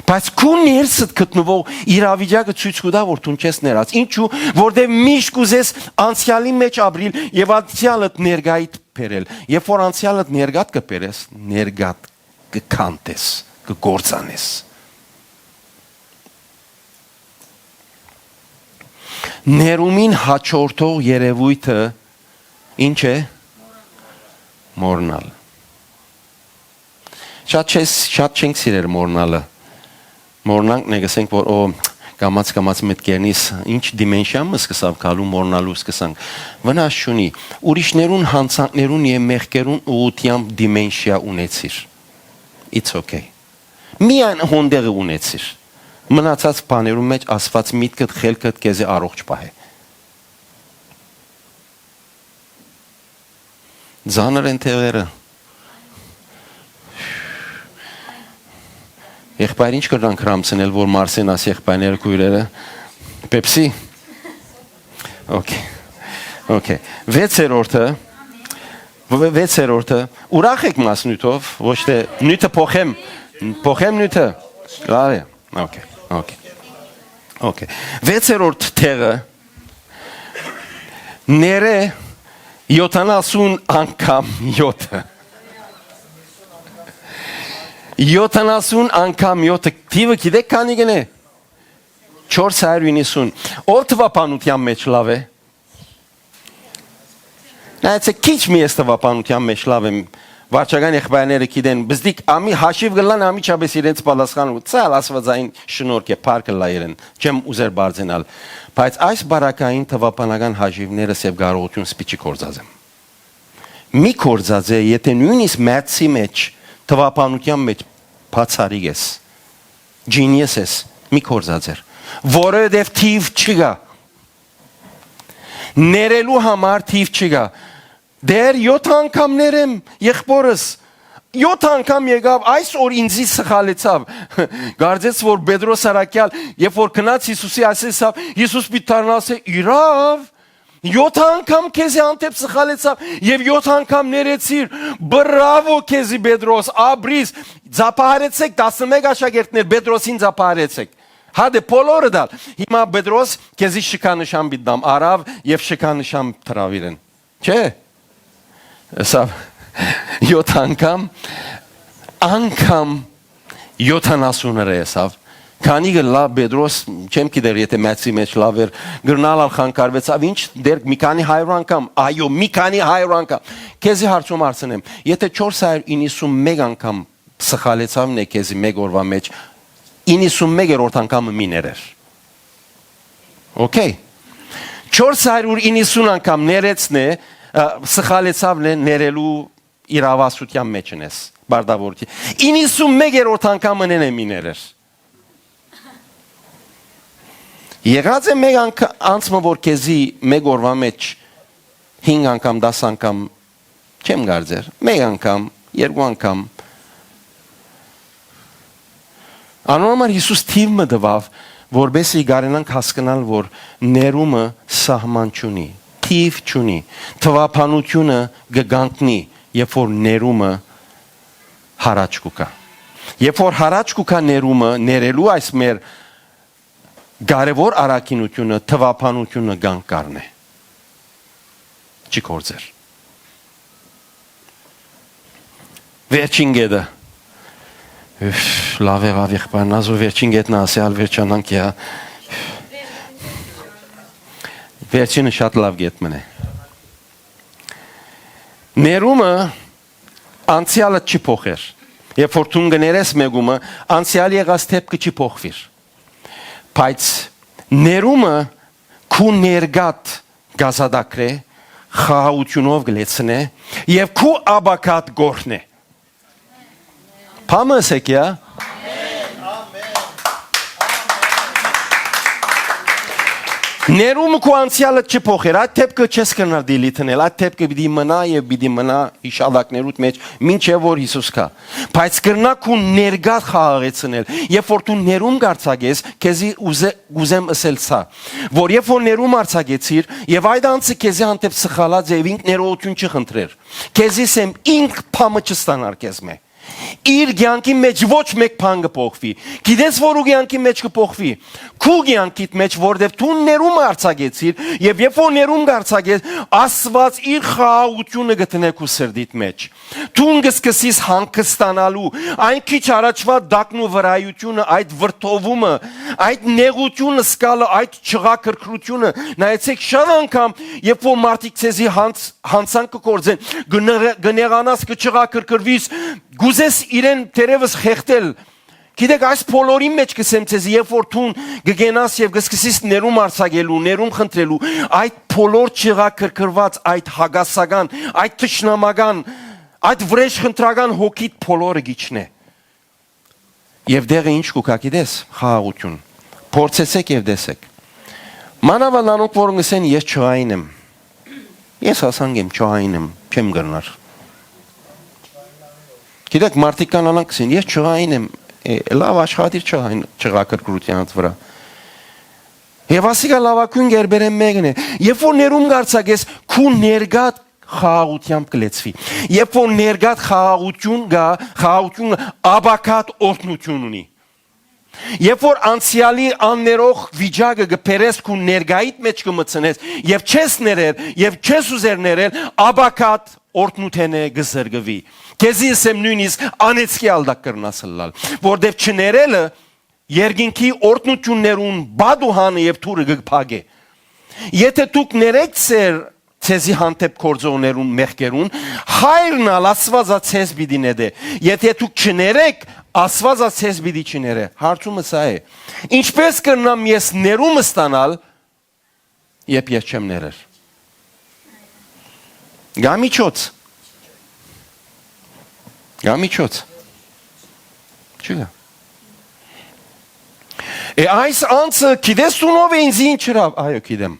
Բայց քու ներսդ գտնուող իրավիճակը ցոյց կու տայ որ դուն չես ներած։ Ինչու՞, որտեւ միշտ կ'ուզես անցեալի մէջ ապրիլ եւ անցեալդ ներկայիդ բերել։ Երբ որ անցեալդ ներկայդ կը բերես, ներկայդ կը քանդես, կը կործանես։ Ներումին հաջորդող երեւոյթը ի՞նչ է։ Մոռնալ։ Շատ չես, շատ չենք սիրեր մոռնալը։ Մոռնանք նե, կ'ըսենք որ, «Ո, կամաց-կամաց մտքերնիս ինչ դիմենշիա մը սկսաւ գալու, մոռնալու սկսանք»։ Վնաս չունի, ուրիշներուն յանցանքներուն եւ մեղքերուն ուղղութեամբ դիմենշիա ունեցիր։ It's okay։ Միայն հոն տեղը ունեցիր։ Մնացած բաներուն մէջ Աստուած միտքդ, խելքդ քեզի առողջ պահէ։ Ծանր են թեւերը։ Եղբայր, ինչ կրնանք հրամցնել որ մարսեն աս եղբայրները, քոյրերը։ Պեպսի։ Okay։ Okay։ Վեցերորդը, վ-, վեցերորդը, ուրախ եք մասնույթով, ոչ թե նյութը փոխեմ, փոխեմ նյութը։ Լավ է։ Okay, okay, okay։ Վեցերորդ տեղը, ներէ յոթանասուն անգամ յոթը։ Յոթանասուն անգամ յոթը, թիվը գիտեք քանի կ'ընէ։ Չորս հարիւր իննսուն։ Ո՞վ թուաբանութեան մէջ լաւ է։ Նայեցէք, քիչ մը ես թուաբանութեան մէջ լաւ եմ, վարչական եղբայրները գիտեն, բզդիկ ամի հաշիւ կ'ըլլան, անմիջապէս իրենց պատասխանը, ցայլ Աստուածային շնորհք է, փառք ըլլայ իրեն, չեմ ուզեր բարձենալ, բայց այս բարակային թուաբանական հաշիւները սեւ կարողութիւն սպիչի կործած եմ։ Մի կործած է, եթէ նոյնիսկ մէթսի մէջ թուաբանութեան մէջ բացառիկ ես, genius ես, մի կործած էր, որովհետեւ թիվ չկայ։ Ներելու համար թիվ չկայ։ Դեռ յոթ անգամ ներեմ, եղբորս, յոթ անգամ եկաւ, այսօր ինձի սխալեցաւ։ Կարծես որ Պետրոս առաքեալ, երբ որ գնաց Յիսուսի, ասեցաւ, Յիսուս պիտի դառնայ, ասէ, իրաւ, յոթ անգամ քեզի հանդէպ սխալեցաւ եւ յոթ անգամ ներեցիր։ Բրավո քեզի, Պետրոս, ապրիս, ծափահարեցեք, տասնմեկ աշակերտներ, Պետրոսին ծափահարեցեք։ Հա դե բոլորը դալ։ Հիմա Պետրոս քեզի շքանշան պիտի տամ, առաւ եւ շքանշան դրաւ իրեն։ Չէ՞։ Ասաւ, յոթ անգամ, անգամ յոթանասուն ըրը ըսաւ։ Քանի կը լա Պետրոս, չեմ գիտեր, եթէ մէթսի մէջ լաւ էր, գրնալ ալ խանգարվեցաւ, ինչ դեռ մի քանի հարիւր անգամ, այո, մի քանի հարիւր անգամ։ Քեզի հարցում հարցնեմ, եթէ չորս հարիւր իննսուն մէկ անգամ սխալեցաւ նե քեզի մէկ օրվա մէջ, իննսուն մեկերորդ անգամը մի ներեր։ Okay։ Չորս հարիւր իննսուն անգամ ներեցն է, ը, սխալեցաւ նե ներելու իրավասության մեջ ընես, բարդավորքի։ Իննսուն մեկերորդ անգամը նեն է մի ներեր։ Եղած է մէկ անգ-, անցմը, որ քեզի մէկ օրվա մեջ հինգ անգամ, դաս անգամ, չեմ կարծեր, մէկ անգամ, երկու անգամ։ Անոր համար Յիսուս թիվ մը տուաւ, որպեսզի կարենանք հասկնալ, որ ներումը սահման չունի, թիվ չունի, թուաբանությունը կը կանգնի, երբ որ ներումը յառաջ կու գայ։ Երբ որ յառաջ կու գայ ներումը, ներելու այս մեր կարեւոր առաքինությունը, թուաբանությունը կանգ կ'առնէ։ Չի գործեր։ Վերջին կետը։ Ուֆ, լաւ եղաւ, եղբայր Նազո, վերջին կետն ը ասեալ վերջանանք, յա։ Վերջինը շատ լաւ կետ մըն է։ Ներումը անցեալը չի փոխեր։ Երբ որ դուն կներես մեկումը, անցեալի եղած դեպքը չի փոխվիր։ Բայց ներումը քու ներկատ կ'ազատագրէ, խաղաղութիւնով կը լեցնէ եւ քու ապագադ կ'օրհնէ։ Բա մը ըսեք, յա։ Ներումը քու անցեալը չփոխեր, այդ դեպքը չես կրնար delete-նել, այդ դեպքը պիտի մնայ եւ պիտի մնայ իշալակներուդ մէջ, մինչեւ որ Յիսուս գայ։ Բայց կրնայ քու ներկայ խաղաղեցնել, երբ որ դու ներում կ'արձակես, քեզի ուզե-, կ'ուզեմ ըսել սա, որ երբ որ ներում արձակեցիր, եւ այդ անձը քեզի հանդէպ սխալած է, եւ ինք ներողութիւն չի խնդրեր, քեզի սեմ ինք փամը չստանար քեզ մէ։ Իր կեանքի մէջ ոչ մէկ բան կը փոխուի։ Գիտես որ ու կեանքի մէջ կը փոխուի։ Քու կեանքիդ մէջ, որտեւ դու ներում արձակեցիր, եւ երբ որ ներում կ'արձակես, Աստուած իր խաղաղութիւնը կը դնէ քու սրտիդ մէջ։ Դուն կը սկսես հանգստանալու, այն քիչ առաջուայ տակնուվրայութիւնը, այդ վրդովումը, այդ նեղութիւնը, սկալը, այդ չղաքրքրութիւնը, նայեցեք, շատ անգամ, երբ որ մարդիկ ձեզի յանց-, յանցանք կը գործեն, կը նեղե-, կը նեղանաս, կը չղաքրքրուիս, կ'ուզես իրեն թերեւս խեղդել։ Գիտեք, այս բոլորին մէջ կ'ըսեմ ձեզի, երբ որ դուն կը կենաս եւ կը սկսես ներում արձակելու, ներում խնդրելու, այդ բոլոր չղաքրքրուած, այդ հակասական, այդ թշնամական, այդ վրէժխնդրական հոգիդ բոլորը կ'իջնէ։ Եւ դեղը ինչ կու գայ, գիտես, խաղաղութիւն։ Փորձեցէք եւ տեսէք։ Մանաւանդ անոնք, որ կ'ըսեն, «Ես չղային եմ»։ Ես ասանք եմ, «Չղային եմ, չեմ կրնար»։ Գիտեք, մարդիկ կան անոնք կ'ըսեն, «Ես չղային եմ»։ Է, լաւ, աշխատիր չղային, չղաքրքրութեանդ վրայ։ Եւ ասիկա լաւագոյն գերբերէն մէկն է։ Երբ որ ներում կ'արձակես, քու ներկայ խաղաղութեամբ կը լեցուի։ Երբ որ ներկայ խաղաղութիւն կայ, խաղաղութիւնը ապագայ օրհնութիւն ունի։ Երբ որ անցեալի աններող վիճակը կը բերես քու ներկայիդ մէջ, կը մտցնես եւ չես ներեր եւ չես ուզեր ներել, ապագայ օրհնութենէ կը զրկուի։ Քեզի ըսեմ, նոյնիսկ անեծքի ալ տակ կրնաս ըլլալ, որտեւ չներելը երկինքի օրհնութիւններուն պատուհանը եւ դուռը կը փակէ։ Եթէ դուք ներէք ձեր, ձեզի հանդէպ գործողներուն մեղքերուն, Հայրն ալ Աստուածը ձեզ պիտի նետէ։ Եթէ դուք չներէք, Աստուածը ձեզ պիտի չներէ։ Հարցումը սա է. ինչպէս կրնամ ես ներում ստանալ, երբ ես չեմ ներեր։ Գա միջոց։ Գա միջոց։ Չի գա։ Է, այս անձը, գիտես դու ով է ինձ ինչ հրաւ-, այո, գիտեմ։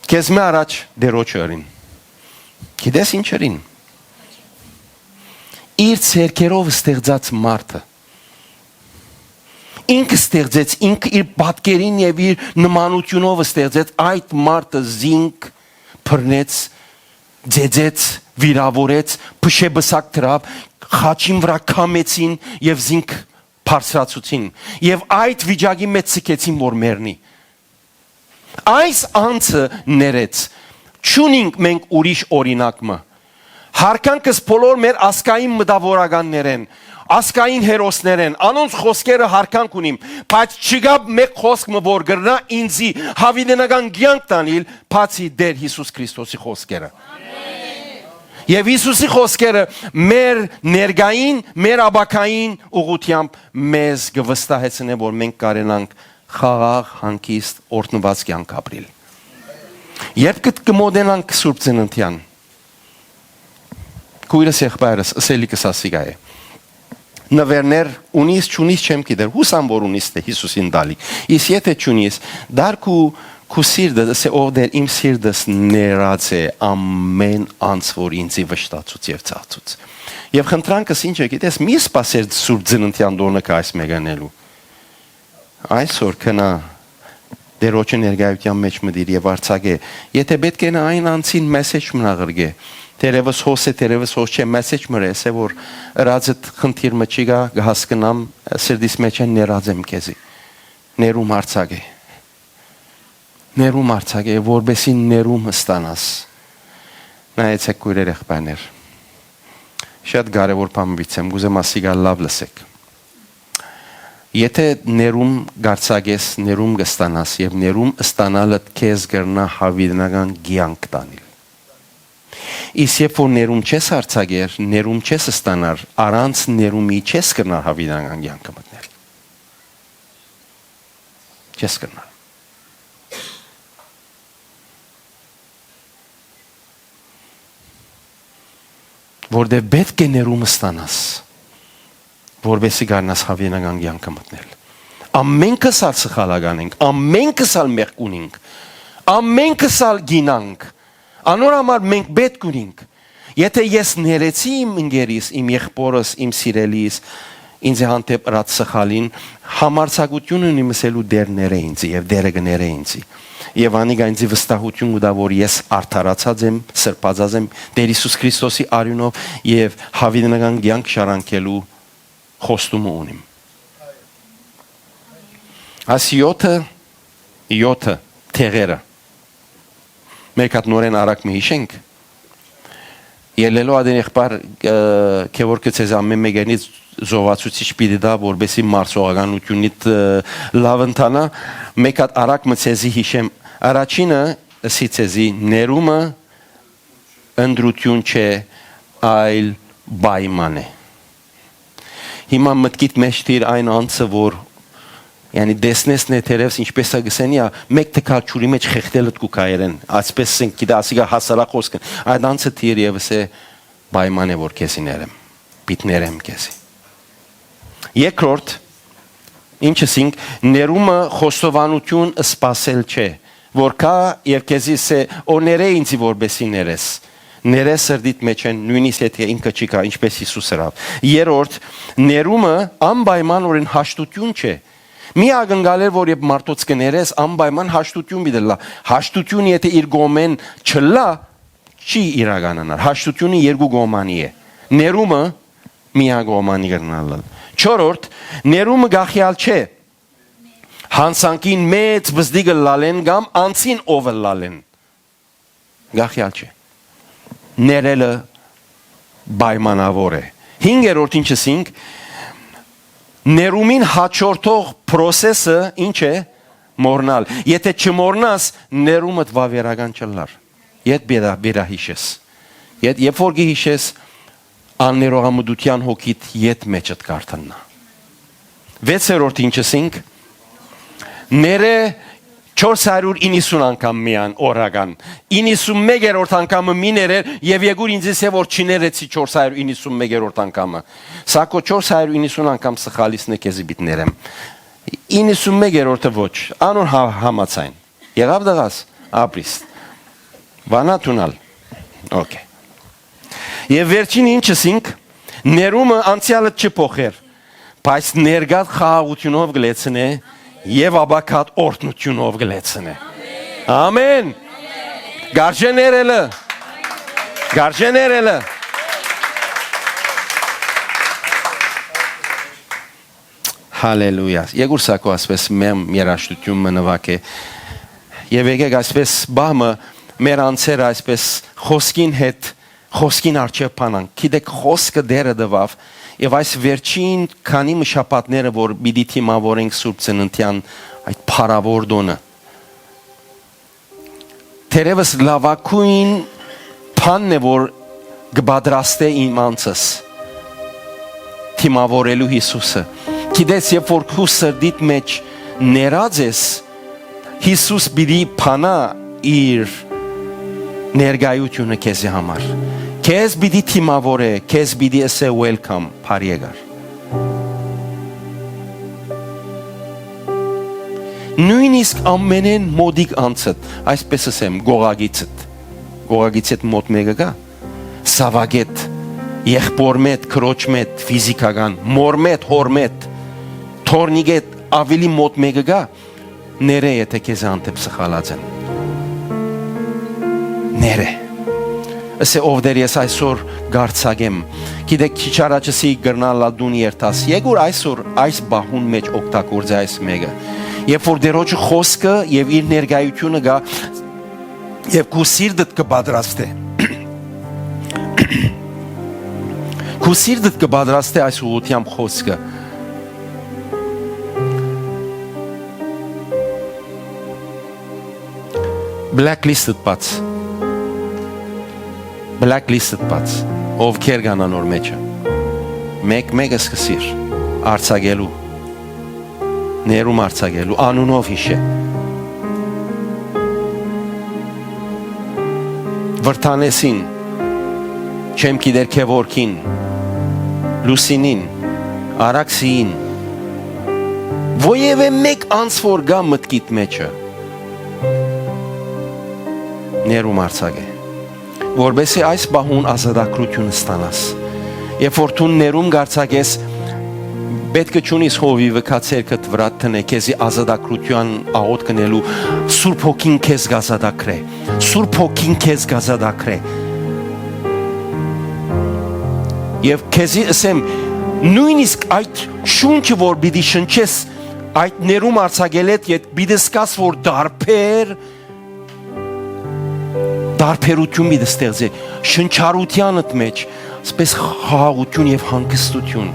Քեզ մը առաջ դերոջ ըրին։ Գիտես ինչ ըրին։ Իր ձեռքերով ստեղծած մարդը։ Ինքը ստեղծեց, ինքը իր պատկերին եւ իր նմանութիւնով ստեղծեց այդ մարդը, զինք բռնեց, ձեձեց, վիրաւորեց, փշե պսակ դրաւ, խաչին վրայ քամեցին եւ զինք բարձրացուցին եւ այդ վիճակի մէջ ցկեցին, որ մեռնի։ Այս անձը ներեց։ Չունինք մենք ուրիշ օրինակ մը։ Յարգանքս բոլոր մեր ազգային մտավորականներեն, ազգային հերոսներեն, անոնց խոսքերը յարգանք ունիմ, բայց չկայ մէկ խոսք մը, որ կրնայ ինձի յաւիտենական կեանք տանիլ, բացի Տէր Յիսուս Քրիստոսի խոսքերը։ Եւ Յիսուսի խոսքերը մեր ներկային, մեր ապագային ուղղութեամբ մեզ կը վստահեցնէ, որ մենք կարենանք խաղաղ, հանգիստ, օրհնուած կեանք ապրիլ։ Երբ կը, կը մոտենանք Սուրբ Ծննդեան, քոյրս, եղբայրս, ըսելիքս ասիկա է։ Նուէրներ ունիս, չունիս, չեմ գիտեր, յուսամ որ ունիս, թէ Յիսուսին տալի։ Իսկ եթէ չունիս, դար քու, քու սիրտը, ըսէ, ով Տէր, իմ սիրտս ներած է ամէն անձ, որ ինձի վշտացուց եւ ծաղցուց։ Եւ խնդրանքս ինչ է, գիտես, մի սպասեր Սուրբ Ծննդեան տօնը կայ այս մեկը անելու։ Այսօր գնա Տերոջը ներկայութեան մէջ մտիր եւ արձակէ։ Եթէ պէտք է, այն անձին մեսեջ մը աղրկէ։ Թերևս հոս է, թերևս հոս չէ, մեսեջ մը ըսէ, որ ըրածդ խնդիր մը չի գա, կը հասկնամ, սրտիս մէջ են, ներած եմ քեզի։ Ներում արձակէ։ Ներում արձակէ, որպեսզի ներում ստանաս։ Նայեցեք, քոյրեր, եղբայրներ։ Շատ կարեւոր բան մտցեմ, կուզեմ ասիկա լաւ լսեք։ Եթէ ներում կարձակես, ներում կստանաս, եւ ներում ստանալը քեզ կրնայ յաւիտենական կեանք տանիլ։ Իսկ երբ որ ներում չես արձակեր, ներում չես ստանար, առանց ներումի չես կրնար յաւիտենական կեանքը մտնել։ Չես կրնար։ որտեւ պէտք է ներումը ստանաս, որպեսզի կարնաս հավիտենական կեանքը մտնել։ Ամենքս ալ սխալական ենք, ամենքս ալ մեղք ունենք, ամենքս ալ կինանք, անոր համար մենք պէտք ունենք։ Եթե ես ներեցի իմ ընկերիս, իմ եղբորս, իմ սիրելիս, ինձ հանդէպ ըրած սխալին, համարձակութիւն ունի ըսելու՝ «Տէր, ներէ ինձի», եւ Տէրը կը ներէ ինձի։ Եւ անիկա ինձի վստահութիւն կու տայ, որ ես արդարացած եմ, սրբացած եմ Տէր Յիսուս Քրիստոսի արիւնով եւ հավիտենական կեանք շարունակելու խոստումը ունիմ։ Այս յոթը, յոթը տեղերը մէկ հատ նորէն արագ մը յիշենք։ Ելլելով ատեն եղբար, ը, Գեորգը ձեզ ամէն մէկերնից զովացուցիչ պիտի տայ, որպեսզի մարսողականութիւնիդ, ը, լաւ ընթանայ, մէկ հատ արագ մը ձեզի յիշեմ։ Առաջինը, ըսի ձեզի, ներումը ընտրութիւն չէ, այլ պայման է։ Հիմա մտքիդ մէջ դիր այն անձը, որ, յանի, տեսնես նե թերևս ինչպես ա գսենի, ա, մէկ տկար ջուրի մէջ խեղդելդ կու կայերեն, այսպես ասենք, գիտե, ասիկա հասարակ խոսք է, այդ անձը դիր եւ ըսէ, պայման է, որ քեզի ներեմ, պիտ ներեմ քեզի։ Երկրորդ, ինչ ըսինք, ներումը խոստովանութիւն սպասել չէ, որ գայ եւ քեզի ըսէ, «Օ, ներէ ինձի, որպեսզի ներես»։ Ներէ սրտիդ մէջ են, նոյնիսկ եթէ ինքը չի գայ, ինչպես Յիսուս ըրաւ։ Երրորդ, ներումը անպայմանօրէն հաշտութիւն չէ։ Մի ակնկալել, որ երբ մարդոց կը ներես, անպայման հաշտութիւն պիտի ըլլայ։ Հաշտութիւնը եթէ իր կողմէն չըլլայ, չի իրականանար։ Հաշտութիւնը երկու կողմանի է։ Ներումը միակողմանի կրնար ըլլալ։ Չորրորդ, ներումը կախեալ չէ յանցանքին մեծ պզտիկ ըլլալէն կամ անձին ով ըլլալէն։ Կախեալ չէ։ Ներելը պայմանաւոր է։ Հինգերորդ, ինչ ըսինք, ներումին հաջորդող process-ը ինչ է։ Մոռնալ։ Եթէ չմոռնաս, ներումդ վաւերական չըլլար։ Եթ վերա-, վերահիշես։ Եթ, երբ որ կը յիշես, աններողամտութեան հոգիդ եթ մէջդ կարթննայ։ Վեցերորդ, ինչ ըսինք, ներէ չորս հարիւր իննսուն անգամ միայն օրական։ Իննսուն մեկերորդ անգամը մի ներեր եւ եկուր ինձ ըսէ, որ չներեցի չորս հարիւր իննսուն մեկերորդ անգամը։ Սա քո չորս հարիւր իննսուն անգամ սխալիսն է, քեզի պիտ ներեմ։ Իննսուն մեկերորդը ոչ, անոր հա-, համաձայն։ Եղա՞վ, տղաս, ապրիս։ Վանա դունալ։ Okay։ Եվ վերջին ինչ ըսինք, ներումը անցեալը չի փոխեր, բայց ներկայ խաղաղութիւնով կը լեցնէ եւ ապագայ օրհնութիւնով կը լեցնէ։ Ամեն։ Կարժե ներելը։ Կարժե ներելը։ Հալելույա։ Եկուր սա քո ասպես մեմ երաշտութիւն մը նուագ է։ Եվ եկեք այսպես բահ մը մեր անձերը այսպես խոսքին հետ, խոսքին առջև բանանք։ Գիտեք, խոսքը դերը տուաւ, եւ այս վերջին քանի մը շաբաթները, որ պիտի դիմավորենք Սուրբ Ծննդեան այդ փառաւոր տոնը, թերևս լավագույն բանն է, որ կը պատրաստէ իմ անձս դիմավորելու Յիսուսը։ Գիտես, երբ որ քու սրտիդ մէջ ներած ես, Յիսուս պիտի փանա իր ներկայությունը քեզի համար։ Քեզ պիտի դիմավորէ, քեզ պիտի ըսէ, «Welcome, բարի եկար»։ Նոյնիսկ ամենէն մօտիկ անձդ, այսպես ասեմ, գողագիցդ, գողագիցդ մոտ մեկը կա, սավագետ, եղբոր մետ, քրոջ մետ, ֆիզիքական, մոր մետ, հոր մետ, թորնիկետ, ավելի մոտ մեկը կա, ներէ, եթէ քեզ հանդէպ սխալած են։ Ներէ։ Ըսէ, ով Տէր, ես այսօր կարձակեմ։ Գիտեք, քիչ առաջ ըսի կրնալ ալ դուն երթաս։ Եկուր այսօր այս բահուն մէջ օգտագործէ այս մեկը։ Երբ որ Տերոջը խոսքը եւ իր ներկայությունը գայ, եւ քու սիրտդ կը պատրաստէ։ Քու սիրտդ կը պատրաստէ այս ուղղութեամբ խոսքը։ Blacklist-դ բաց։ Blacklist-դ բաց։ Ովքեր կան անոր մեջը։ Մեկ-մեկ սկսիր արձակելու, ներում արձակելու, անունով յիշէ։ Վրթանեսին չեմ գիտեր Գեորգին, Լուսինին, Արաքսիին, որեւէ մէկ անձ որ կայ մտքիդ մէջը, ներում արձակէ, որպեսզի այս պահուն ազատագրութիւն ստանաս։ Երբ որ դուն ներում կարձակես, պէտք է չունիս հովիւը քեզի դնէ, քեզի ազատագրութեան աղօթք ընելու, Սուրբ Հոգին քեզ կ'ազատագրէ։ Սուրբ Հոգին քեզ կ'ազատագրէ։ Եւ քեզի ըսեմ, նոյնիսկ այդ շունչը, որ պիտի շնչես, այդ ներում արձակելէդ ետք պիտի զգաս, որ տարբեր, տարբերութիւն պիտի ստեղծէ շնչառութեանդ մէջ, այսպես խաղաղութիւն եւ հանգստութիւն։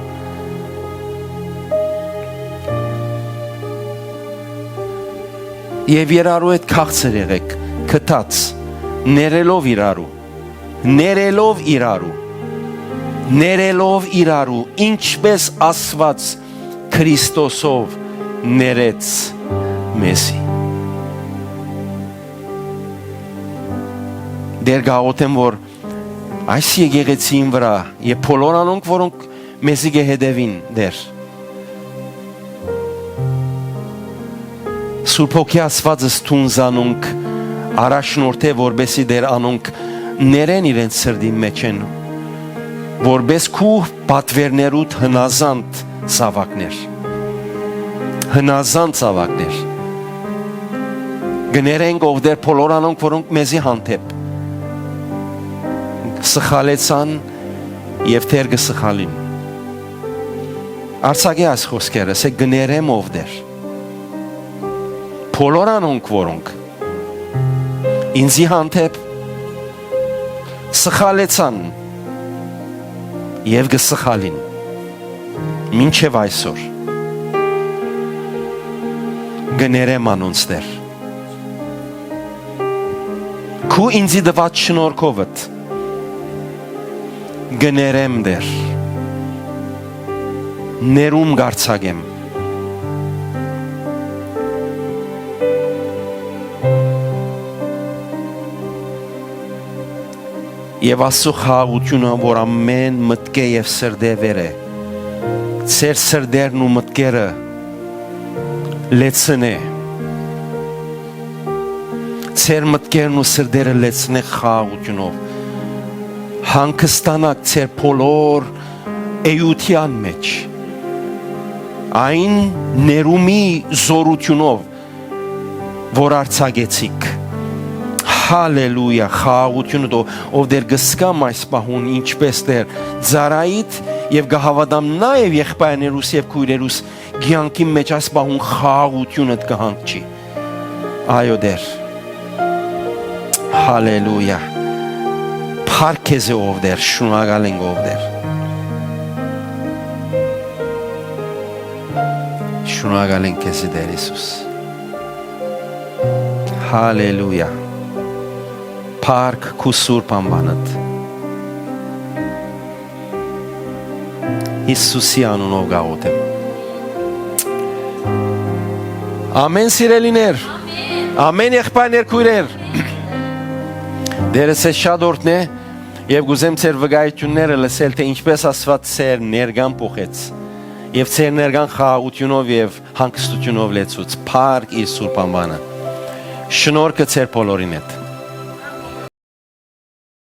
Եւ իրարու հետ քաղցր եղէք, գթած, ներելով իրարու, ներելով իրարու, ներելով իրարու, ինչպես Աստուած Քրիստոսով ներեց մեզի։ Տէր, կ'աղօթեմ, որ այս եկեղեցին վրայ եւ բոլոր անոնք, որոնք մեզի կը հետեւին, Տէր, Սուրբ Հոգի Աստուածս դուն զանոնք առաջնորդէ, որպեսզի, Տէր, անոնք ներեն իրենց սրտին մէջէն, որպէս քու պատուէրներուդ հնազանդ զաւակներ։ Հնազանդ զաւակներ։ Կներենք, ով Տէր, բոլոր անոնք, որոնք մեզի հանդէպ սխալեցան եւ դեռ կը սխալին։ Արձակէ այս խօսքերը, ասէ, կներեմ, ով Տէր, բոլոր անոնք, որոնք ինծի հանդէպ սխալեցան եւ կը սխալին մինչեւ այսօր, կներեմ անոնց, Տէր, քու ինծի տուած շնորհքովդ, կներեմ, Տէր, ներում կարձակեմ։ Եւ Աստուծոյ խաղաղութիւնը, որ ամէն մտքէ եւ սրտէ վեր է, ձեր սրտերն ու մտքերը լեցնէ, ձեր մտքերն ու սրտերը լեցնէ խաղաղութիւնով, հանգստանաք ձեր բոլոր էութեան մէջ, այն ներումի զօրութիւնով, որ արձակեցիք։ Հալելույա, խաղաղութիւնը դո-, ով Տէր, կը զգամ այս պահուն, ինչպես Տէր, ծառայիդ, եւ կը հաւատամ նաեւ եղբայրներուս եւ քոյրերուս կեանքին մէջ այս պահուն խաղաղութիւնդ կը հանգչի։ Այո, Տէր։ Հալելույա։ Փառք քեզի, ով Տէր, շնորհակալ ենք, ով Տէր։ Շնորհակալ ենք քեզի, Տէր Յիսուս։ Հալելույա։ Փառք քու սուրբ անուանդ։ Յիսուսի անունով կ'աղօթեմ։ Ամէն, սիրելիներ, ամէն, եղբայրներ, քոյրեր, Տէրս է շատ օրհնէ, եւ կ'ուզեմ ձեր վկայությունները լսել, թէ ինչպես Աստուած ձեր ներկան փոխեց եւ ձեր ներկան խաղաղութիւնով եւ հանգստութիւնով լեցուց։ Փառք իր սուրբ անուանը։ Շնորհքը ձեր բոլորին հետ։